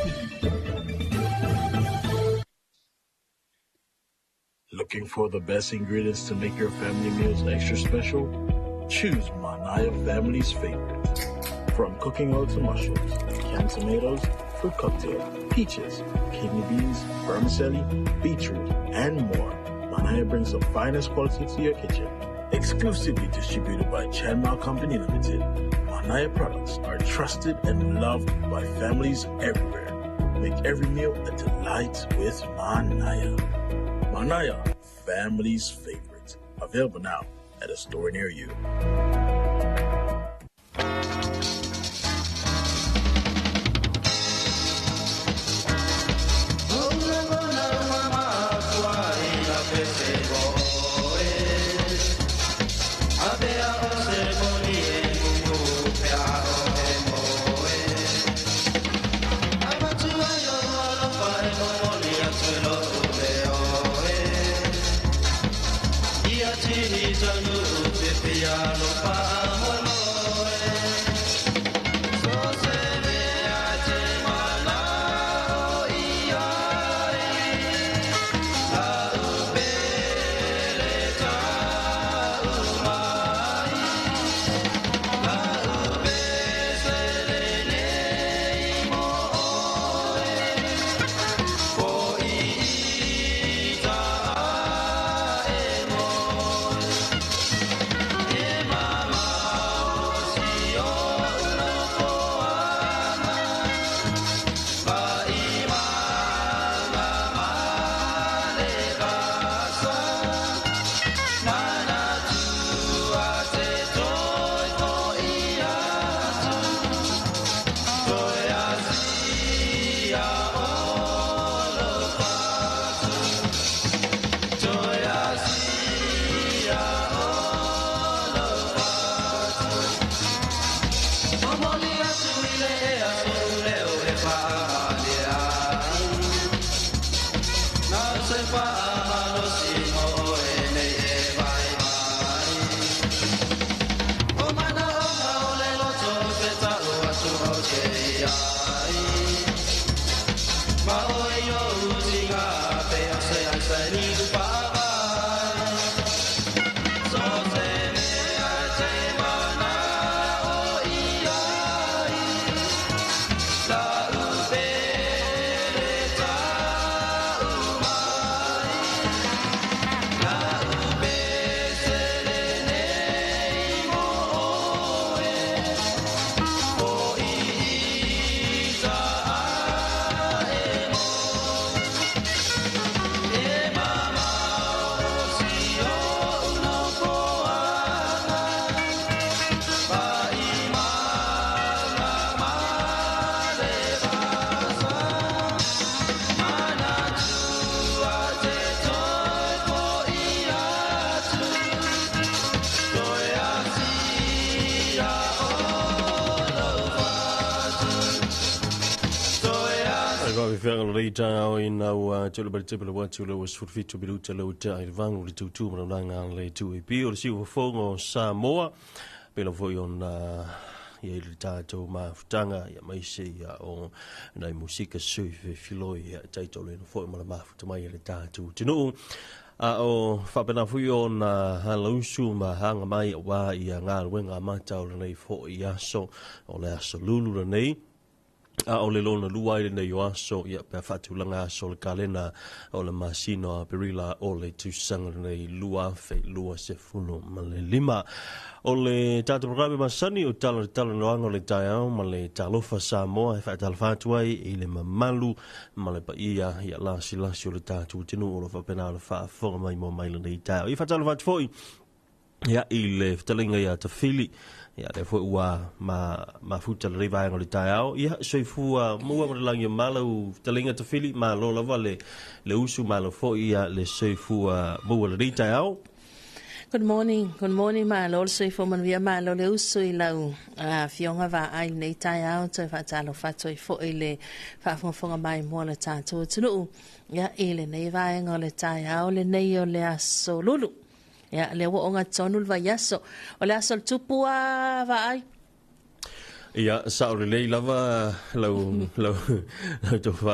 Looking for the best ingredients to make your family meals extra special? Choose Manaya Family's favorite. From cooking oil to mushrooms, canned tomatoes, fruit cocktail, peaches, kidney beans, vermicelli, beetroot, and more. Manaya brings the finest quality to your kitchen. Exclusively distributed by Chanmao Company Limited, Manaya products are trusted and loved by families everywhere. Make every meal a delight with Manaya. Manaya, family's favorite. Available now at a store near you. Taeao ina ua telo bali tepele wa telo ua sefulufitu minuta le ua tea i le valu le tūtū ma laulaga a le 2AP o le siufofoga o Samoa pela foi ona ia i le tatou mafutaga ia maise ia o nai musika sui fefiloi ia taitoleno foi ma le mafuta mai e le tatou atunuu a o faapena foi ona alausu ma haga mai auā ia galuega amata o lenei foi aso o le aso lulu lenei a o le lona lua ai lenei o aso ia pe a faatulaga aso o le kalena o le masina o Aperila o le tausaga lenei 2025. O le tatou programe masani o tala le talanoaga o le taeao ma le talofa Samoa e faatalofa atu ai i le mamalu ma le paia ia lasilasi o le tatou atunuu o lo o faapena ona faafofoga mai mo mai lenei taeao. Ia faatalofa atu foi Ia i le fetalaiga ia Tafili. Ia lea foi ua mafuta lenei vaega o le taeao. Ia soifua maua ma le lagi e mama lau fetalaiga Tafili, malo lava le usu, malo foi ia le soifua maua lenei taeao. Good morning, good morning, malo le soifua manuia, malo le usu i lau afioga vaai lenei taeao, toe faatalofa atu ai foi le faafogafoga mai mo le tatou atunuu. Ia i lenei vaega o le taeao lenei o le aso Lulu. Ia lea ua ogatotonu le vaiaso. O le aso o le tupu a vaai. Ia, sao lelei lava lau, lau, lau tofa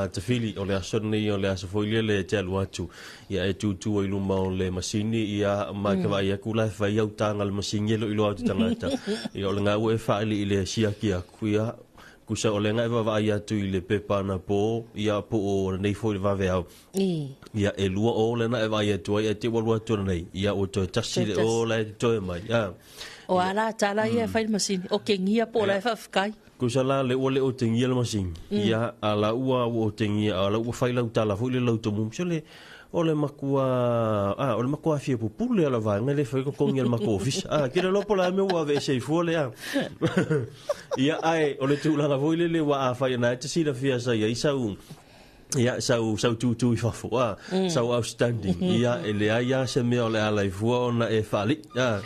a Tafili, o le aso lenei o le aso foi lea le te alu atu. Ia e tūtū ai luma o le masini, ia ma ke vaai aku la e fai au tānga le masini e lo iloa atu tagata. Ia o le ngā ua e whaali i le siaki aku, ia kusa o le ngā e vaavaai atu i le pepa na po, ia po o lenei foi le vaveao. Ia e lua o le na e vaai atu ai, e te ua lua atu nei. Ia ua toe tasi le o la e toe mai. Ia. O ala tala ia e fai le masini. O ke ngia po la e faafetai. Kusa la le ua le o te ngia le masini. Ia a la ua ua o te ngia, a la ua fai lau tala foi le lau tomu. So le o le makua a o le makua fia pupule ala vaega le fai kokongi al mako ofisa. A ke le lopo la me ua ve se fua le a. Ia ai o le tulaga foi le le ua a fai na te sila fia sa ia i sau ia sau sau tūtū i fafo a sau outstanding ia e le ai a se mea o le ala i fua ona e faali a.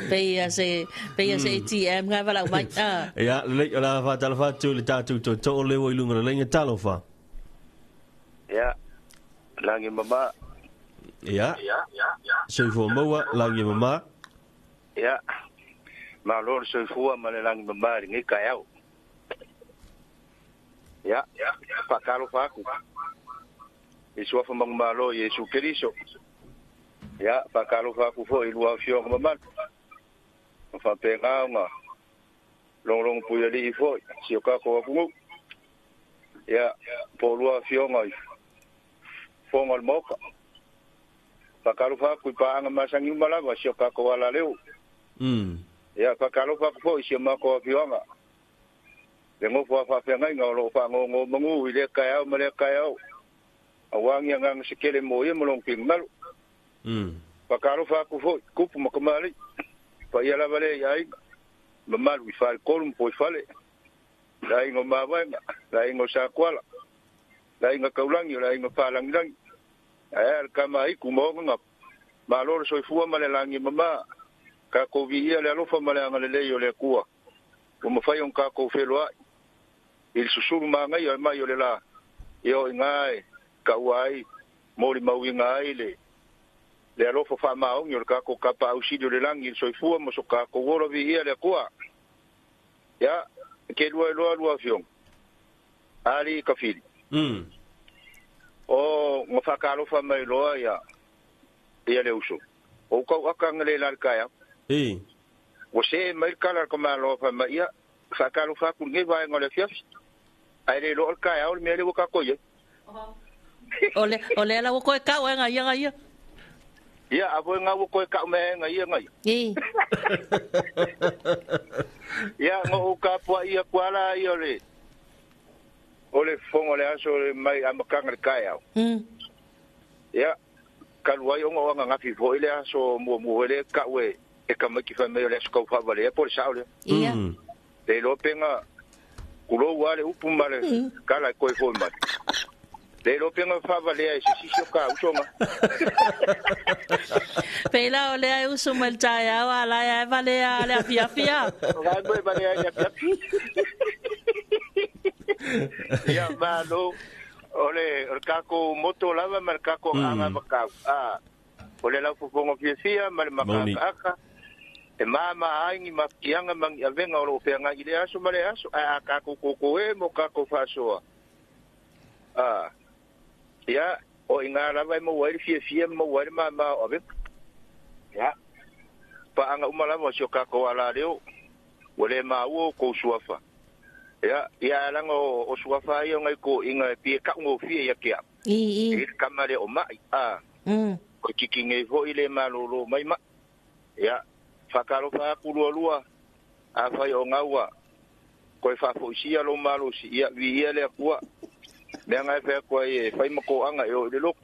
Peia se ATM nga wala mai. Ah. Ia lelei o la whātalofa atu le tātou toto o leo i lunga le lenga talofa. Ia, lagi mama. Ia. Soifua maua lagi mama. Ia, malo le soifua ma le lagi mama i lenei taeao. Ia, faatalofa atu i suafa manumalo Iesu Keriso. Ia, faatalofa atu foi i lua afioga mamalu. Ma faapena ona logologo puialii foi si o tatou atunuu. Ia, po o lua afioga i fofoga o le Maota. Faatalofa atu i paaga masani uma lava si o tatou alaleo. Ia, faatalofa atu foi i si o matou afioaga. Le nofo a faafeagaiga o loo faagogomagū i lea taeao ma lea taeao. Auā ni agaga se tele mo ia ma lona finagalo. Faatalofa atu foi, tupu ma tamalii. Paia lava lea i aiga. Mamalu i faletolu ma poifale. Le aiga o Mavaega, le aiga o Sakuala, le aiga Taulagi o le aiga Faalagilagi. Ae a le tama aitu ma ona gapu. Malo le soifua ma le lagi mama. Tatou viia le alofa ma le agalelei o le Atua. Ua mafai ona tatou feloai i le susulu magaia o mai o le la. Ia o iga e taua ai, molimauina ai le alofa faamaoni o le tatou Tapaau Sili o le lagi i le soifua ma so tatou ola viia le Atua. Ia, ke lua e loa lua afioga. Ali Kafili. O nga whakalofa mai loa ia ia le uso. O kau aka ngale la le kaea. Ua se mai le kala le kamalo fa mai ia whakalofa aku ngai vaenga o le afiafi. Ai le loa le kaea o le mea le ua kako ia. O le ala ua koe kau e ngai ia ngai ia. Ia, a voe ngā ua koe kau mea e ngai ia ngai. Ia, ngo o ka pua ia kuala ia o le fongo le aso le mai a makanga le kaea. Ia, kalu ai onga o ngafi foi le aso mua mua le kau e e ka mai ki whai mai o le aso kau whawale e po le sao le. Ia. Le lo penga kulou ale upu ma le kala e koe foi mai. Le lo penga whawale e sisi o ka usonga. Peila o lea e usu mai le taeao a la e vale a le afiafia. Ngai moe vale a le afiafi. Ia, malo. O le kako moto lava ma le kako anga makau. Ah, o le lau fofoga fiafia ma le makakaaka. E mama ai ni mafianga mangi avenga o lo feagai i le aso ma le aso. Ae a kako koko e mo kako faasoa. Ah, ia, o inga lava e maua ai le fiafia ma maua ai le mama o avenga. Ia, paanga uma lava o si o kako ala leo. Ua le maua o kou suafa. Ia, ia alanga o suafa ia ngai ko inga e pie kau ngofie ia kia. I kama le o mai. Ah, o kiki ngei foi le malolo mai ma. Ia, whakalofa aku lua lua. A whai o ngaua. Koe whaafoisia lo malosi. Ia, vi ia le akua. Mea ngai whea koe e whai mako anga e o i le loko.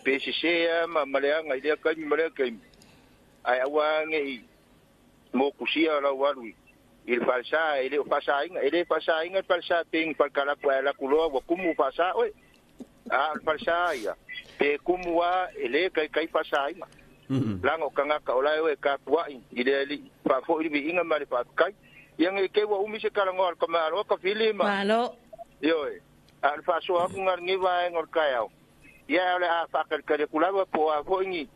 Pe sesē a ma leaga i lea kaimi ma lea kaimi, ae aua neʻi mokusia lau alu i le falesa e lē o faasaina, e lē faasaina le falesa pe ni falekalapu ae alu atu loa ua kumu faasā oe. A o le falesa ia pe kumu a e lē kaikai faasaina laga o tagata o lae o e tapuaʻi i le aliʻi faafoʻi le viiga ma le faafetai ia nei te ua umi se talanoa a le tamaloa tafili ma Malo. Ioe, a o le faasoa atu na lenei vaega o le taeao ia o le a faatalitali atu lava po o a foʻi ni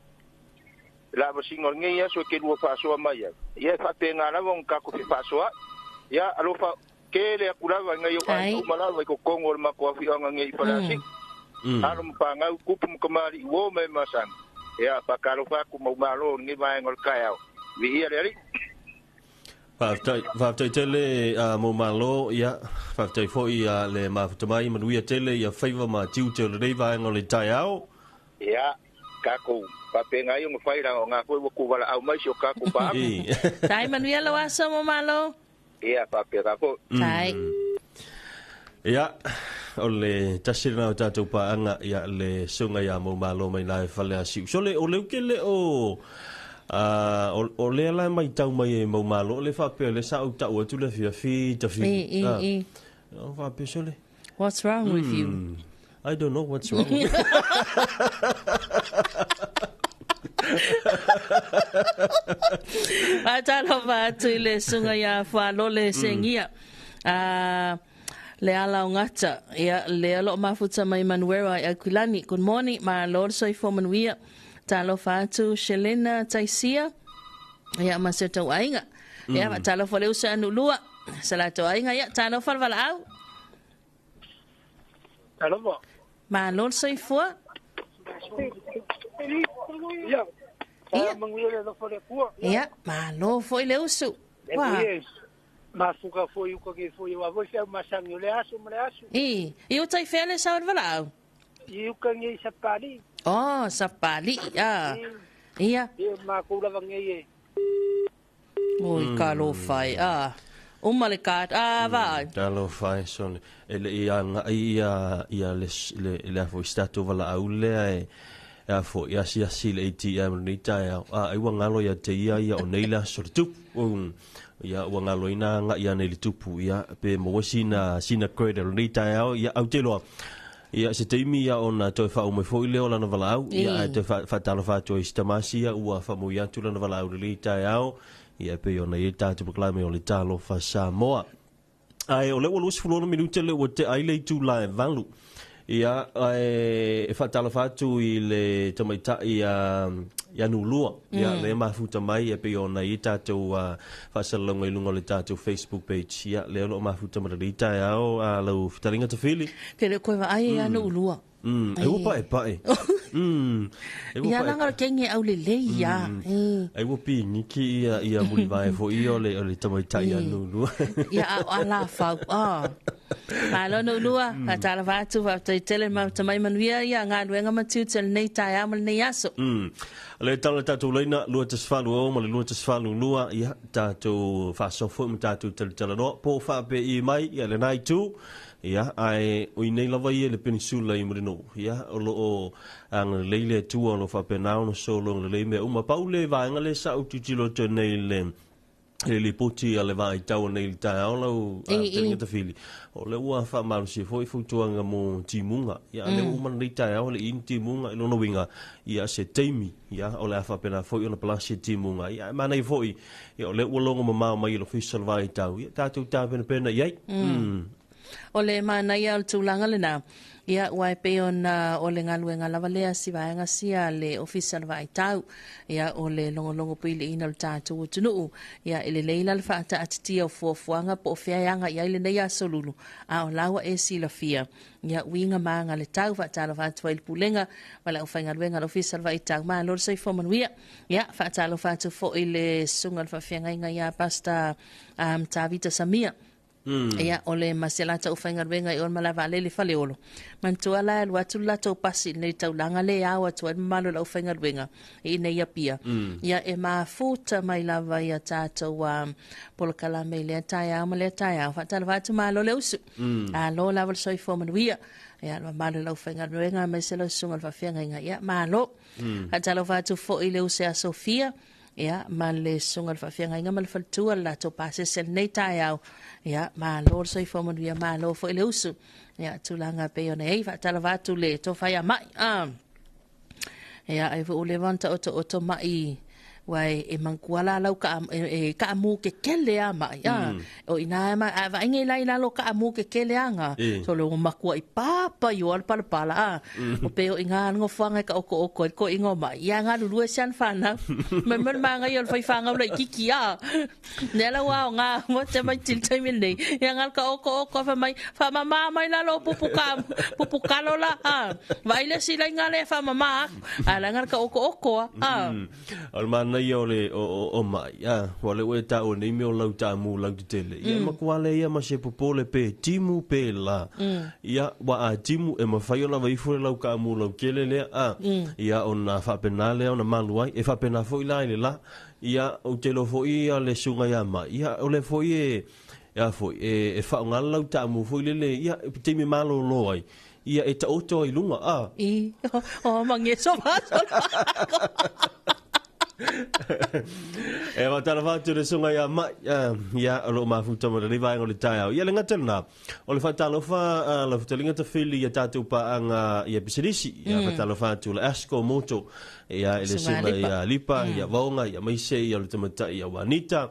lavasiga o lenei aso e te lua faasoa mai ai ia e faapena lava ona tatou fefaasoaʻi ia alofa tele atu lava i nai ou aiga uma lava i totonu o le matou afioaga nei i Faleasiu, alo ma fanau, tupu ma kamaliʻi uō ma e masani. Ia faatalofa atu ma umalo o lenei vaega o le taeao. Viia le Alii. Faafetai, faafetai tele a mo malo, ia, faafetai foi a le mafuta mai, manuia tele ia faiva ma tiute o lenei vaega o le taeao. Ia, tatou faapena ai ona fai laga o na foi ua tuvalaau mai si o tatou paaga. Tai manuia lau aso mo malo. Ia, faapena foi. Tai. Ia, o le tasi lena o tatou paaga, ia, le susuga ia Moumalo mai la e Faleasiu. Sole, o leu ke le o, o lea la e matau mai e Moumalo, o le faapea o lea sa ou tau atu le afiafi tafili. I, i, i. O faapea, sole. What's wrong with you? I don't know what's wrong. Faatalofa atu i le susuga ia Fualole Sengia. Le ala o gata. Ia, lea o lo o mafuta mai Manuera i Aquilani. Good morning, malo le soifua manuia. Talofa atu Shelena Taisia. Ia, ma se tauaiga. Ia, faatalofa le uso ia Nuulua. Se latou aiga, ia, talofa le valaau. Talofa. Malo le soifua. Ia. Ia. Manuia le alofa o le Atua. Ia, malo foi le usu. E Ua. mui e mafuka foi uka ke foi wa foi fea masangi o le aso ma le aso. I, i uta i fea le sao o le valaau? I uka nei Sapali. Oh, Sapali, ah. Ia. Ia makou lava nei e. Oi, talofa e, ah. Uma le card, ah, vaai. Talofa e, sole. E le i agai ia, ia le, le, le a foi si tatou valaau lea e, e a foi, asiasi i le ATM i lenei taeao. A, ai ua galo ia te ia ia o nei le aso le tupu. Um, ia ua galo ina agai ia nei le tupu, ia, pe maua sina, sina credit o lenei taeao, ia, au te iloa. Ia, se taimi ia ona toe faauma mai foi lea o lana valaau, ia, ae toe faatalofa atu ai i si tama sia ua faamaui atu lana valaau lelei taeao, ia, e pei ona i ai le tatou polokalame o le Talofa Samoa. Ae o lea ua 26 minute lea ua tea ai le itula e 8. Ia, ae e faatalofa atu i le tamaitai ia Nulua, ia, lea e mafuta mai e pei ona i ai tatou faasalalauga i luga o le tatou Facebook page. Ia, lea o lo o mafuta ma lenei taeao lau fetalaiga Tafili. Ke le o koe vaai ia Nuulua. E ua paepae. E ua Ia langa o le kenge au lelei ia. Ai ua piniki ia ia mulivae foi ia o le o le tamaitai ia Nuulua. Ia a o ala fau. Ah. Malo Nuulua, faatalofa atu, faafetai tele ma tamai manuia ia galuega ma tiute o lenei taeao ma lenei aso. Le tala le tatou laina 218 ma le 218, ia tatou faasoa foi ma tatou talatalanoa po o faapei mai ia lena itu. Ia, ae o i nei lava ia i le penisula i Mulinuu, ia, o lo o agalelei le Atua, o lo o faapena ona sologa lelei mea uma. Pau le vaega lea sa ou tilotilo atu ai nei i le, i le lipoti a le Vaai Tau nei i le taeao lau fetalaiga Tafili, o lea ua faamalosia foi fautuaga mo timuga. Ia, a lea ua uma lenei taeao e le i ni timuga i lona uiga, ia, se taimi, ia, o le a faapena foi ona palasi timuga. Ia, ae manaia foi, ia, o lea ua logo mamao mai e le Ofisa o le Vaai Tau, ia, tatou tapenapena i ai. O le manaia o le tulaga lena, ia, aua e pei ona o le galuega lava lea si vaega sia a le Ofisa o le Vaai Tau, ia, o le logologo puiliina o le tatou atunuu. Ia, e lelei la le faataatitia o fuafuaga po o fea e agai ai lenei aso lulu, a o la ua e silafia, ia, uiga ma aga le tau. Faatalofa atu ai i le Pulega ma le aufaigaluega a le Ofisa o le Vaai Tau. Malo le soifua manuia. Ia, faatalofa atu foi i le susuga i le faafeagaiga ia Pastor Tavita Samia. Ia, o le ma se latou aufaigaluega i o i le malae vaalele i Faleolo. Manatua la e alu atu le latou pasi i lenei taulaga le ao atu ai le mamalu o le aufaigaluega i inei Apia. Ia, e mafuta mai lava ia tatou polokalame i lea taeao ma lea taeao. Faatalofa atu, malo le usu. Malo lava le soifua manuia. Ia, le mamalu o le aufaigaluega aemaise lau susuga i le faafeagaiga. Ia, malo. Faatalofa atu foi i le uso ia Sofia. Ia, ma le susuga i le faafeagaiga ma le faletua le latou pasese lenei taeao. Ia, malo le soifua manuia, malo foi le usu. Ia, tulaga e pei ona i ai, faatalofa atu le tofa ia Mai. Ah. Ia, ai foi ua leva ona taotooto mai ua e, e manatua la lau ka, e, e kaamu kekele a mai. Ah. O ina ma a vaaiga i la i lalo kaamu kekele anga. So le matua i papa i o le palapala a. O pe o inga nofoanga e ka oko oko e ko ingo mai. Ia nga lulue sian whanau. Me me manga i o le whai whangau la i kiki a. Ne la wa o ngā mo te mai til taimi nei. Ia nga ka oko oko fa mai fa mama mai lalo pupu ka pupu kalo la a. Vai le si la inga le fa mama a la nga ka oko oko a. O le manaia o le o, o, o mai, a, ua le ue tāua nei mea o lau tāmu lau tetele. Ia matua le ia ma se popole pe timu pe la. Ia, ua a timu e mawhai o lava ifo le lau kāmu lau kele lea, a. Ia, ona whaapena lea ona malu ai. E whaapena foi la i le la. Ia, o te lo foi ia le sunga ia mai. Ia, o le foi e, ia foi, e, e whaongala lau tāmu foi lele, ia, e taimi malōlō ai. Ia, e taoto ai lunga, a. I, o, mangeso maso. E whātara atu le sunga ia mai, ia, o loo mafuta mo le vaenga o le taeao. Ia le ngata lena, o le whātalofa la whatalinga ta whili ia tātou paanga ia pisilisi, ia whātalofa atu le Asko Moto, ia ele Sunga sunga Lipa. ia Lipa, ia Vaonga, ia Maise, ia le tamatai, ia Wanita,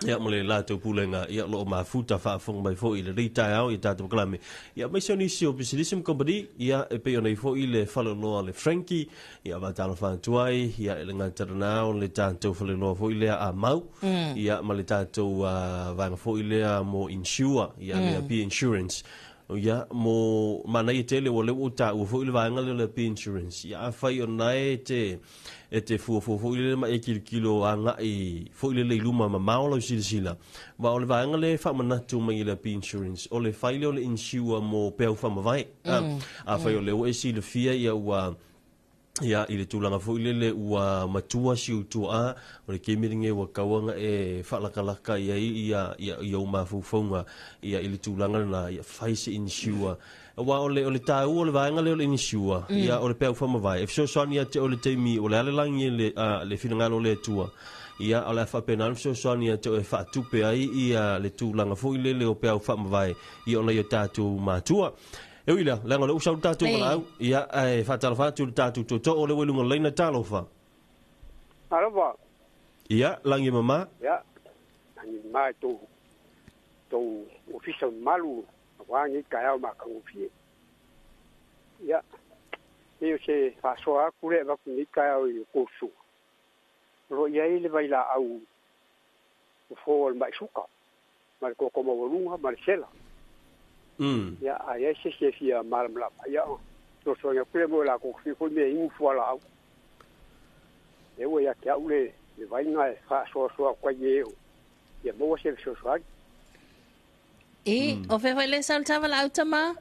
ia mo le latou pulega ia loo mafuta faafofoga mai foi i lenei taeao ia tatou polokalame ia aemaise o nisi o pisinisi ma kompani ia e pei ona i foi le faleoloa le Frankie ia faatalofa atu ai ia e le gata lena o le tatou faleoloa foi lea a mau ia ma le tatou vaega foi lea mo insure ia le Apia Insurance ia mo manaia tele ua lea ua ou taua foi le vaega lea o le Apia Insurance ia afai o lena e te e te fuafua foi lele ma e kilokilo agai foi lele i luma mamao lau silasila. Ma o le vaega lea e faamanatu mai e le Apia Insurance, o le fai lea o le insure mo peau faamavae. Afai o lea ua e silafia ia ua ia i le tulaga foi lele ua matua si ou tuaa, o le taimi lenei ua tatau ona e faalakalaka i ai ia ia ia ou mafaufauga ia i le tulaga lena, ia fai se insure. Aua o le, o le tāua o le vaega lea o le inisiua, ia, o le peau faamavae, e fesoasoani ia te oe i le taimi o le a le lagi e le, a, le finagalo o le Atua, ia, o le a faapena ona fesoasoani ia te oe e faatupe ai ia le tulaga foi lele o peau faamavae ia ona i o tatou matua. E ui lea, leaga o lea ua sau le tatou valaau, ia, ae faatalofa atu i le tatou tootoo o lea ua i luga o le laina, talofa. Alofa. Ia, lagi e mama. Ia, lagi e mama i tou, tou ofisa mamalu aua nei taeao matagofie. Ia, pei o se faasoa atu lea e avatu nei taeao i outou susuga, o lo o i ai le vailaau fofo o le mai suka, ma le toto maualuga ma le sela. Ia, a i ai se isi e fia malamalama, ia, o fesoasoani atu lea mo i latou te fia foi mea inu fualaau. Lea ua ia te au le vai lena e faasoasoa atu ai i e o fia maua se fesoasoani. I, o fea foi le sau le tavalaau tama?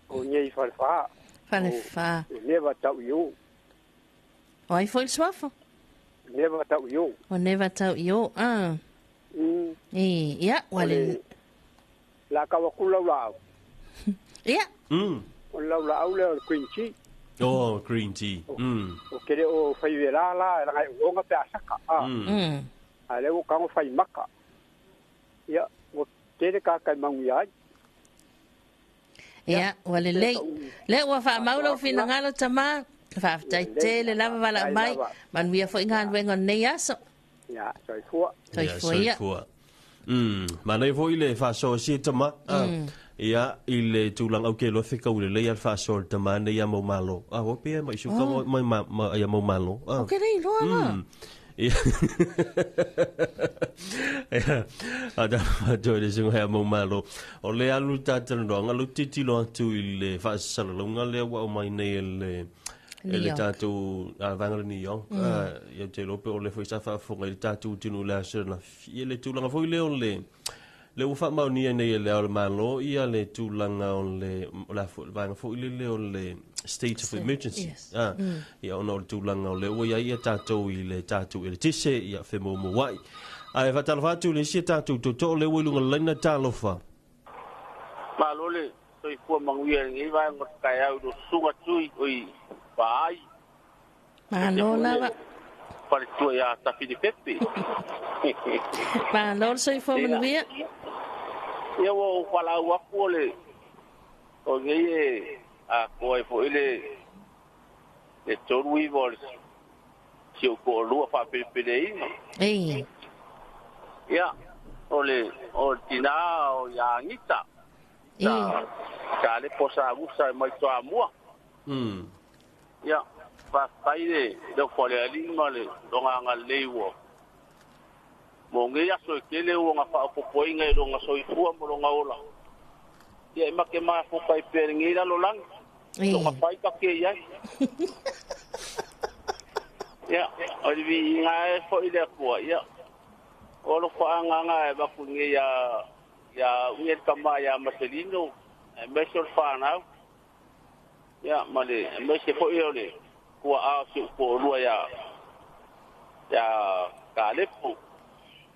O nei Falefa. Falefa. O Neva tau i o. O ai foi le suafa? Neva tau i o. O Neva tau i o, ah. I, ia, ua le... La kau aku lau laau. Ia. O lau laau lea o le green tea. Oh, green tea. O ke le o whai wera la, e ranga e uonga pe a saka. Ah. A le o kango whai maka. Ia, ua tele kākai manuia ai. Ia, ua lelei. Lea ua faamau lou finagalo tama. Faafetai tele lava valaau mai. Manuia foi galuega o lenei aso. Ia, soifua. Soifua ia. Soifua. Manaia foi le faasoa sia tama. Ia, i le tulaga au ke loa fekau lelei a le faasoa le tama nei ia mau malo. Ah, ua pea mai suka mai ma ia mau malo. O ke lei loa la. Ia. Ia, a ta faatoa le suga ia mau malo. O le alu talanoaga lou tilotilo atu i le faasalalauga lea ua aumai nei e le e le tatou vaega o le New York. Ia ou te iloa pe o le foi sa faafofoga i le tatou atunuu i le aso ananafi. Ia le tulaga foi lea o le Le ua faamaonia nei e le Ao o le Malo ia le tulaga o le o le a foi le vaega foi lele o le state of emergency. Yes. Ah, ia ona o le tulaga o lea ua i ai ia tatou i le tatou eletise, ia femoumouai. Ae faatalofa atu i le isi a tatou tootoo lea ua i luga o le laina, talofa. Malo le soifua manuia i lenei vaega o le taeao i lou susuga Tui oi Vaai. Malo lava. Faletua ia Tafilipepe. Malo le soifua manuia. Ia ua ou valaau atu o le o nei e atoa ai foi le le 39 o le si ou toalua faapelepeleina. Ei. Ia, o le o le tinā o ia Anita. Ei. Sa sa lepo sa usa mai Toamua. Ia, faafetai le le ofo a le Alii ma le lona agalelei ua mo nei aso e tele ua na faaopoopoina i lona soifua ma lona ola. Ia e make mafoka ai pea i lenei lalolagi, lona fai ta ke i ai. Ia, o le viiga e foi le Atua, ia, o alofaaga e avatu nei ia ia uia le tama ia Maselino, aemaise o le fanau. Ia, ma le aemaise foi o le tuaa o si ou toalua ia ia Kalepo,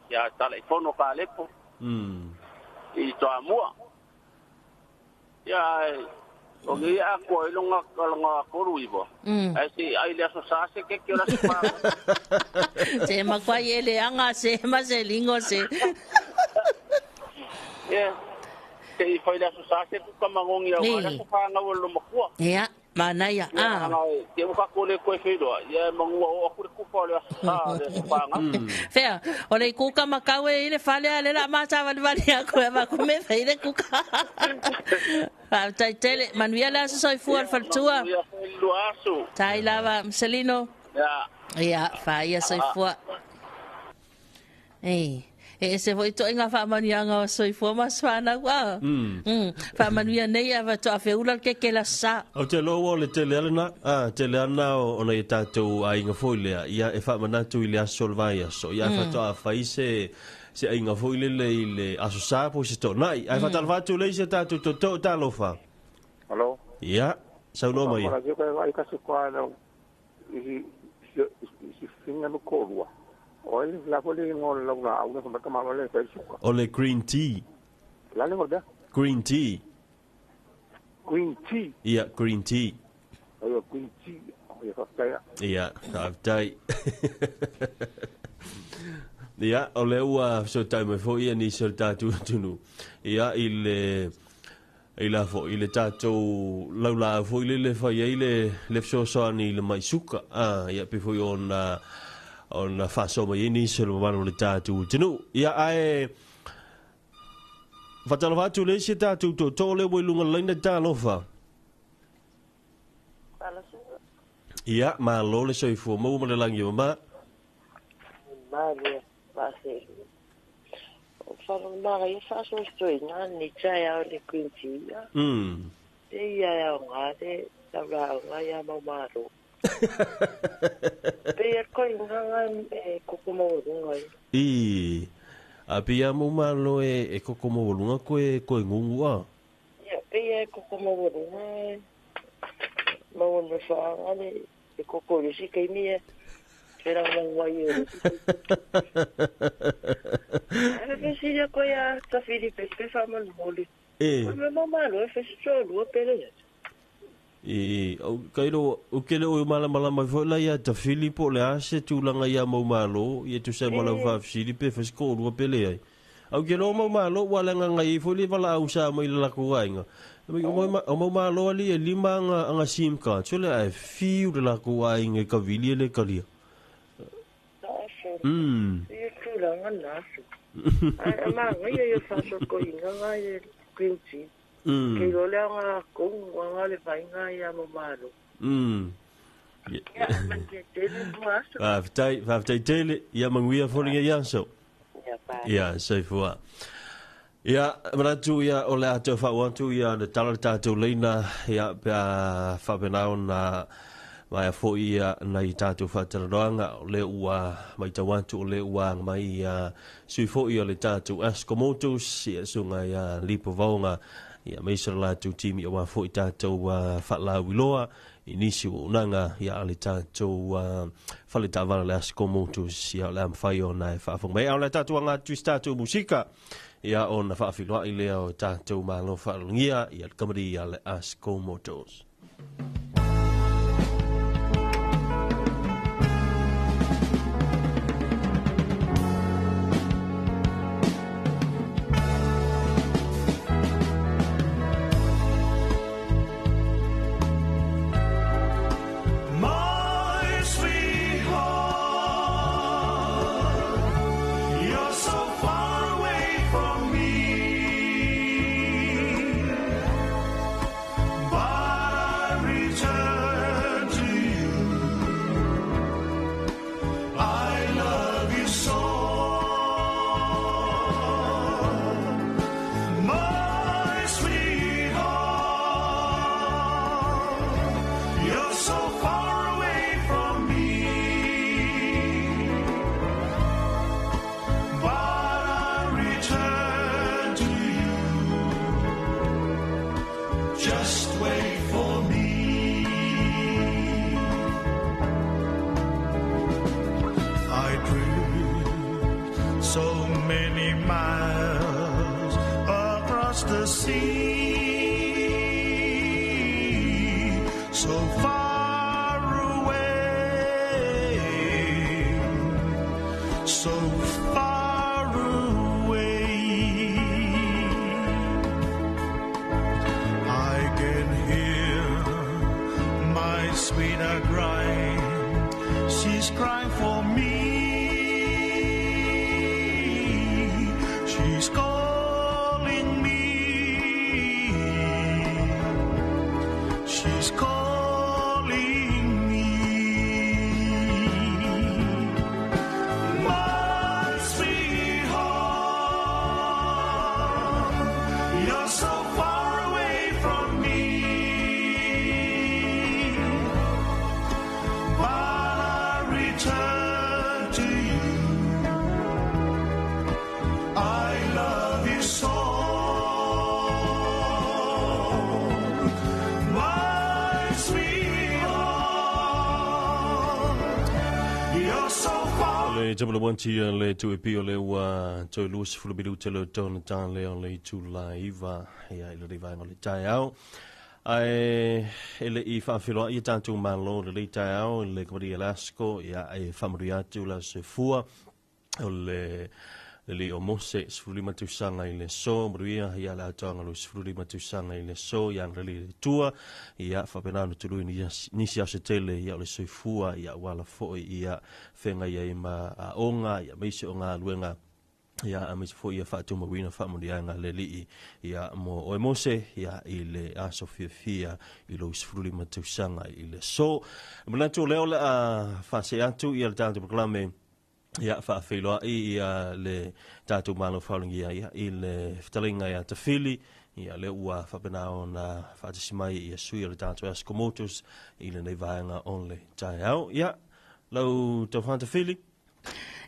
ia Talaifono Kalepo i Toamua. Ia, ae o nei atoa ai lona lona 39, ae se i ai le Aso Sa se keke o le Aso Fa. Se makuai e leaga se ma se ligo se. Ia, se i fai le Aso Sa se kuka magogi aua le aso fanau o le lomakua. Ia, manaia, Ia, a. ana te ua tatou le toe feiloai, ia e manua oo atu le kufa o le Aso Sa o le aso fanau. Fea, o le kuka makau e i le fale a le la matsavalivali aku e avaku me fai le kuka. Faafetai tele, manuia le aso soifua le Ia, faletua. manuia foi le lua aso. Tai lava, Marcelino. Ia. Ia, faia soifua. Ei, e ese foi toʻiga faamanuiaga o soifua ma aso fanau a. Faamanuia nei a faatoa feula le keke le aso sa. Ou te iloa ua o le tele lava lena, a, tele lava lena o nai a tatou aiga foi lea, ia e faamanatu i le aso o le vaiaso, ia ae faatoa fai se, se aiga foi lele i le Aso Sa po o se Toonai. Ae faatalofa atu le isi a tatou tootoo, talofa. Alo. Ia, saunoa mai. O le green tea. Green tea. Ia, green tea. Ia, faafetai. Ia, o lea ua fesootai mai foi ia nisi o le tatou atunuu. Ia, i le i la foi i le tatou laulaau foi lele e fai ai le le fesoasoani i le mai suka. Ah, ia pei foi ona ona faasoa mai ai nisi o le mamalu o le tatou atunuu. Ia, ae faatalofa atu le isi a tatou tootoo lea ua i luga o le laina, talofa. Ia, malo le soifua maua ma le lagi e mama. Malo faaselu. O whakamara ia whaasosoina ni taeao le Queen Tia. Te ia e ao ngā te taura au ngā ia mau māro. Pe ia koe ngā ngā e koko maualunga i. I, a pe ia mau mālo e, e koko maualunga koe, koe ngungu a. Ia, pe ia e koko maualunga e maua me whaanga le e koko i si keimi e. Te rau mau wai e le si Ana pe siria koe a tawhiri pe pe whamanu moli. E. Koe me mau mālo e whesi tō lua pere ia. I, au, kai lo, o ke le o malamalama foi la ia tawhili po le a se tūlanga ia mau mālo, ia tu sa malau whawhsili pe whasi ko lua pele ai. Au ke lo mau mālo, ua le nganga i foi le wala au sa mai le lako ainga. O mau mālo ali e lima anga, anga SIM card, so le ai fiu le lako ainga e kavili e le kalia. Aso. Ia tūlanga nāsu. Ai, a manga ia ia whaso ko inga ngā ia Green Tea. Kei lo lea ngā kou, ngā le vainga ia mau mālo. Ia, man te tele mua aso. Faafetai, faafetai tele, ia manuia folinga i aso. Ia, bye. Ia, soifua. Ia, manatu ia o le a tau faauu atu ia le tala le tatou leina, ia, pe a faapena ona Vaea foi ia nai tatou faatalanoaga o lea ua matau atu o lea ua aga mai ia sui foi o le tatou Asco Motors ia susuga ia Lipo Vaoga ia aemaise o le latou timi aua foi tatou faalauiloa i nisi o auaunaga ia a le tatou fale taavale le Asco Motors ia o le a mafai ona e faafofoga mai. A o le a tatou aga atu i se tatou musika ia ona faafiloai lea o tatou malo faalogia ia le kamupani a le Asco Motors. My sweetheart, you're so far away from me, but I return to you. I love you so, my sweetheart. You're so far away from me, but I return to you. Just wait for me. I drift so many miles across the sea, so far away, so far away. I can hear my sweetheart crying. She's crying for me. She's calling me. She's calling me. My sweetheart, you're so far away from me, but I return to you. I love you so, my sweetheart. You're so far. Le tapula wanti le tu e pio le ua toe 20 minute le tona tā lea o le itula 9 ia i le rivaenga o le taeao. Ae e le i faafiloa ia tatou malo le lei taeao i le kamupani Alasco ia e faamanuia atu la soifua o le le li o Mose 15 tausaga i le so manuia ia le atoaga lo 15 tausaga i le so ia agalelei le Atua ia faapena ona tului nisi aso tele ia o le soifua ia ua foi ia feagai ai ma aoga ia aemaise o galuega ia aemaise foi ia faatumauina faamanuiaga le Alii ia mo oe Mose ia i le aso fiafia i lou 15 tausaga i le so. Manatu o lea o le a faasee atu ia le tatou polokalame ia faafeiloai ia le tatou malo faalogia ia i le fetalaiga ia Tafili ia lea ua faapena ona faatasi mai ia sui o le tatou Asco Motors i lenei vaega o le taeao. Ia lau taufa Tafili.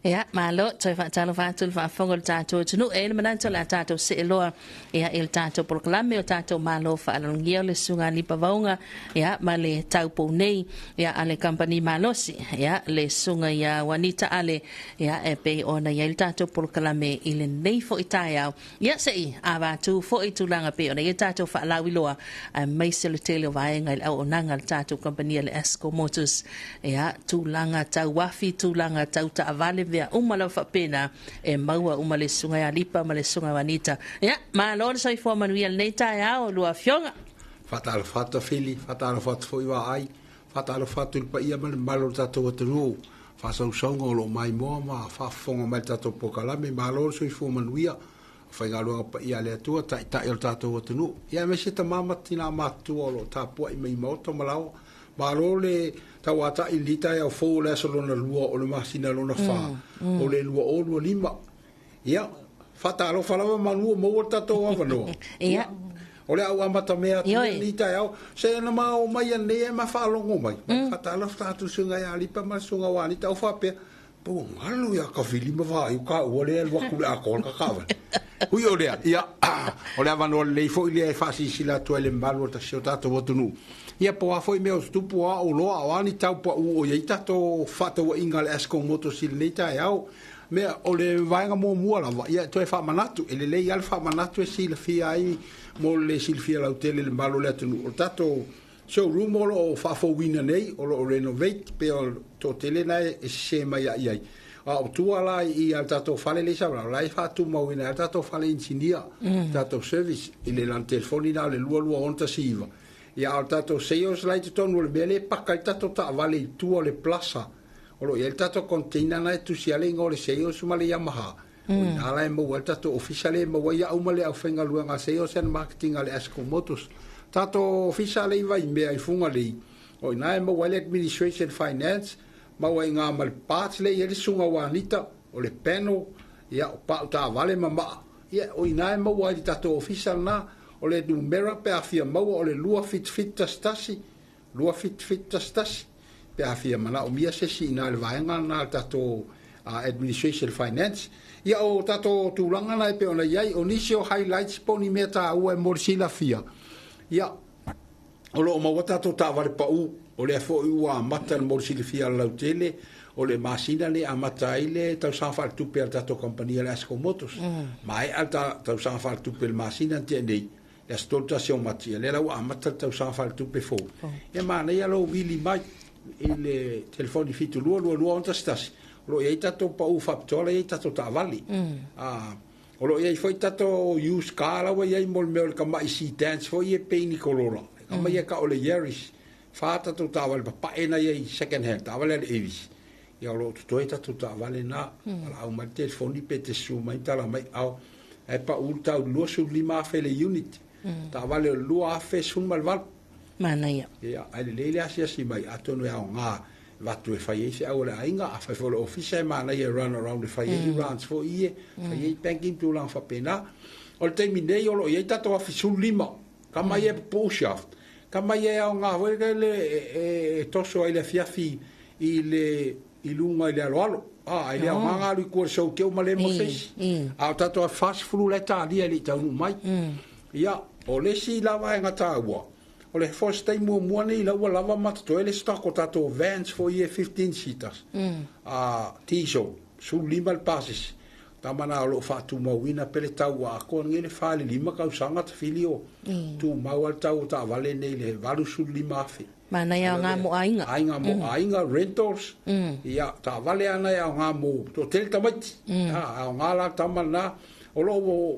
Ia, malo, toe faatalofa atu le faafofoga o le tatou atunuu. E i ai le manatu o le a tatou see loa ia i le tatou polokalame o tatou malo faalalogia o le Susuga Lipa Vaoga ia ma le taupou nei ia a le kamupani malosi ia le Susuga ia Juanita Ale ia e pei ona i ai le tatou polokalame i lenei foi taeao. Ia se i avatu foi tulaga pei ona i ai tatou faalauiloa aemaise le tele o vaega i le auaunaga a le tatou kamupani a le Asco Motors. Ia, tulaga tau afi, tulaga tau taavale, mea uma lava faapena e maua uma le Susuga ia Lipa ma le Susuga ia Juanita. Ia, malo le soifua manuia i lenei taeao, lua afioga. Faatalofa atu Fili, faatalofa atu foi Vaai, faatalofa atu i le paia ma le mamalu o le tatou atunuu, faasausauga o lo o maimoa ma faafofoga mai i le tatou polokalame. Malo le soifua manuia, faigaluega paia a le Atua, taitai o le tatou atunuu, ia aemaise tama ma tina matutua o lo o tapuai mai i maota ma laoa. Malo le tauatai i lenei taeao fou o le aso lona lua o le masina lona fa o le 2025. Ia, faatalofa lava manu o maua le tatou avanoa. Ia. O le au amata mea atu Ioe. ni taeao. Se na ma o mai nei e ma whaalogo mai. Mm. Whatala whaatu sunga ia lipa ma sunga wani tau whapea. Po ngalu ia ka whili ma wha i ka ua lea lua kule a kola ka kawa. Hui o lea, ia, o lea vano le fo i lea e whaasisila tua le mbalu o ta sio tātou watunu. Ia po a foi mea o tupu a o loa o ani tau pa u o ia tātou whataua inga le Asko Moto si le taeao. Mea o le vaenga mua mua lava, ia toe whaamanatu, e le lei ale whaamanatu e silafia ai mo le silafia lautele le mbalu le atunu. O tātou showroom o lo o whaafouina nei, o lo o renovate, pe o tō tele nei e se mai ai ai. A o tua la i al tātou whale le sa, la i whaatu mauina al tātou whale engineer, tātou service, i le lan telefoni na le lua lua onta siva. Ia al tātou sales la i te tonu le mea le paka i tātou ta vale i tua le plaza. O lo i al tātou container na e tusi ale inga o le sales ma le Yamaha. O i nā la e maua al tātou office le maua ia au ma le au whenga lua ngā sales and marketing ale Asko Motors. Tātou office le i vai mea i funga lei. O i nā e maua le administration finance, maua i ngā mal parts le i ele sunga wānita, o le panel, ia o pau tā vale ma maa. Ia, o i nā e maua i tātou office nā, o le numera pe awhia maua, o le lua fit fit tas tasi, lua fit fit tas tasi, pe awhia mana o mia sesi i nā le vaenga nā le tātou administration finance. Ia o tātou tūlanga nā e pe ona iai, o nisi o highlights po ni mea tā ua e morisila fia. Ia, o lo o maua tātou tā wale pa u, o le afo i ua amata le morisila fia lautele, o le masina le amata ai le tau sa tupe al tātou kompania le Asko Motors. Ma e al tau sa tupe le masina te nei. Le astolta se o matia, le lau amata tau sa tupe fo. E mana ia lo wili mai i le telefoni fitu lua lua lua onta stasi. O lo iai tātou pa u whapitola, iai tātou tā vali. O lo iai foi tātou used car lawa iai mo le mea o le kamai C-Dance foi e peini kolora. Kama ia ka o le Yaris. Wha tātou tā vali, papae na iai second hand, tā vali ale Avis. Ia o lo tutoe tātou tā vali nā, ala au mai telefoni pe te su mai tala mai au. E pa ulu tau lua su lima afe le unit. Tā vali o lua afe sun malval. Mana ia. Ia, ai le leile asiasi mai, atonu e au ngā vatu e whai e se au le ainga, a whai fo le office e mana ia run around e whai e runs fo ie, whai e banking tūlang whapena. O le taimi nei o lo iai tātou afi sun lima, ka mai e po shaft, ka mai e au ngā hoi le e toso ai le fiafi i le i lunga i le alo alo. A, ai le au ngā ngā lui kua sau keu ma le mo seisi. A o tātou a fast flu le tālia li taunu mai. Ia, o le si lava e ngā tāua. O le first time mua mua nei laua lava matatoe le stock o tātou vans for ye 15 seaters. Diesel, su lima le passes. Tamana o lo whaatu mauina pele tau a akoa nge le whaale lima kau sanga te whili o. Tu mau al tau o tā vale nei le valu su lima afe. Mana ia ngā mo ainga. Ainga mo ainga, rentals. Ia, tā vale ana ia ngā mo. Tō tele tamaiti. A ngā la tamana. O lo o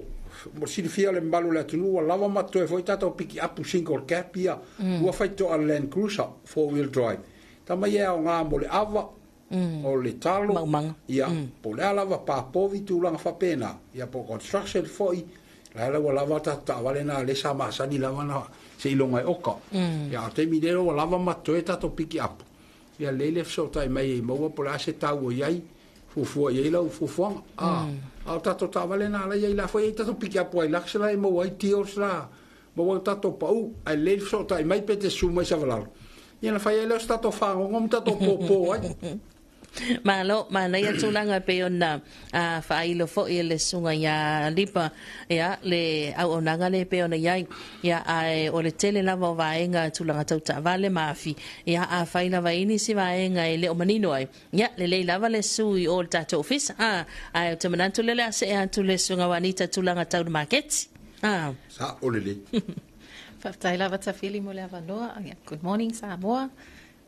mo silifia le mbalu le atunu, ua lava matoe foi tātou piki apu single cap ia, ua whaito a Land Cruiser, 4-wheel drive. Tama ia o ngā mo le awa, o le talo, ia, po le alava pāpovi tūlanga whapena, ia po construction foi, la ua lava tātou wale nā le sa masani lava na se ilonga e oka. Ia, o te minero ua lava matoe tātou piki apu. Ia lele whasautai mai e maua po le ase tau o iai, fufua iai lau fufuanga. A o tātou tā vale nā lai la foi tātou piki apu ai laksa lai maua ai tios la maua tātou pau ai leil whasautai mai pe te su mai savalalo. Ia na whai ai leo tātou whangongo ma tātou pōpō ai. Malo, mana ia tūlanga pe ona whailo fo i le sunga ia lipa ia le au onanga le pe ona iai ia ai o le tele lava o vaenga tūlanga tau taavale maafi ia a whai lava ini si vaenga e le o manino ai ia le lei lava le sui o le tātou office ai o te manantu lele ase e atu le sunga wanita tūlanga tau market Sa o le le. Whaftai lava tawhili mo le avanoa. Good morning Samoa.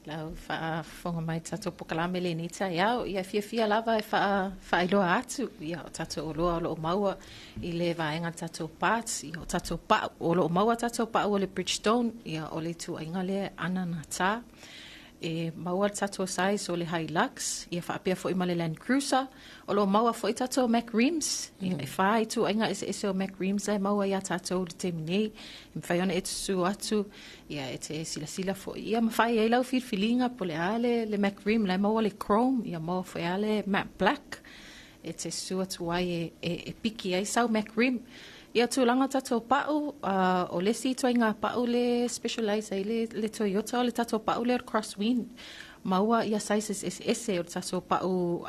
Lau whaafonga mai tātou pokalame le nita iau. Ia fia fia lava e whaailoa atu. Ia o tātou oloa o loo maua i le vaenga tātou parts. Ia o tātou pau. O loo maua tātou pau o le Bridgestone. Ia o le tuainga le ananata. E maua tātou size o le Hilux. Ia whaapea fo i ma le Land Cruiser. O loo maua fo i tātou Mac Rims. Ia e whaai tuainga ese ese o Mac Rims e maua ia tātou le te minei. E mwhai ona e tusu atu. Ia e te sila sila fo. Ia mwhai e lau whilfilinga po le ale le Mac Rim. Le maua le Chrome. Ia maua fo ale Matte Black. E te su atu ai e piki ai sau Mac Rim. Ia tulaga o tatou pa'u, o le isi ituaiga pa'u le specialise ai le Toyota o le tatou pa'u lea o le Crosswind. Maua ia sizes eseese o le tatou pa'u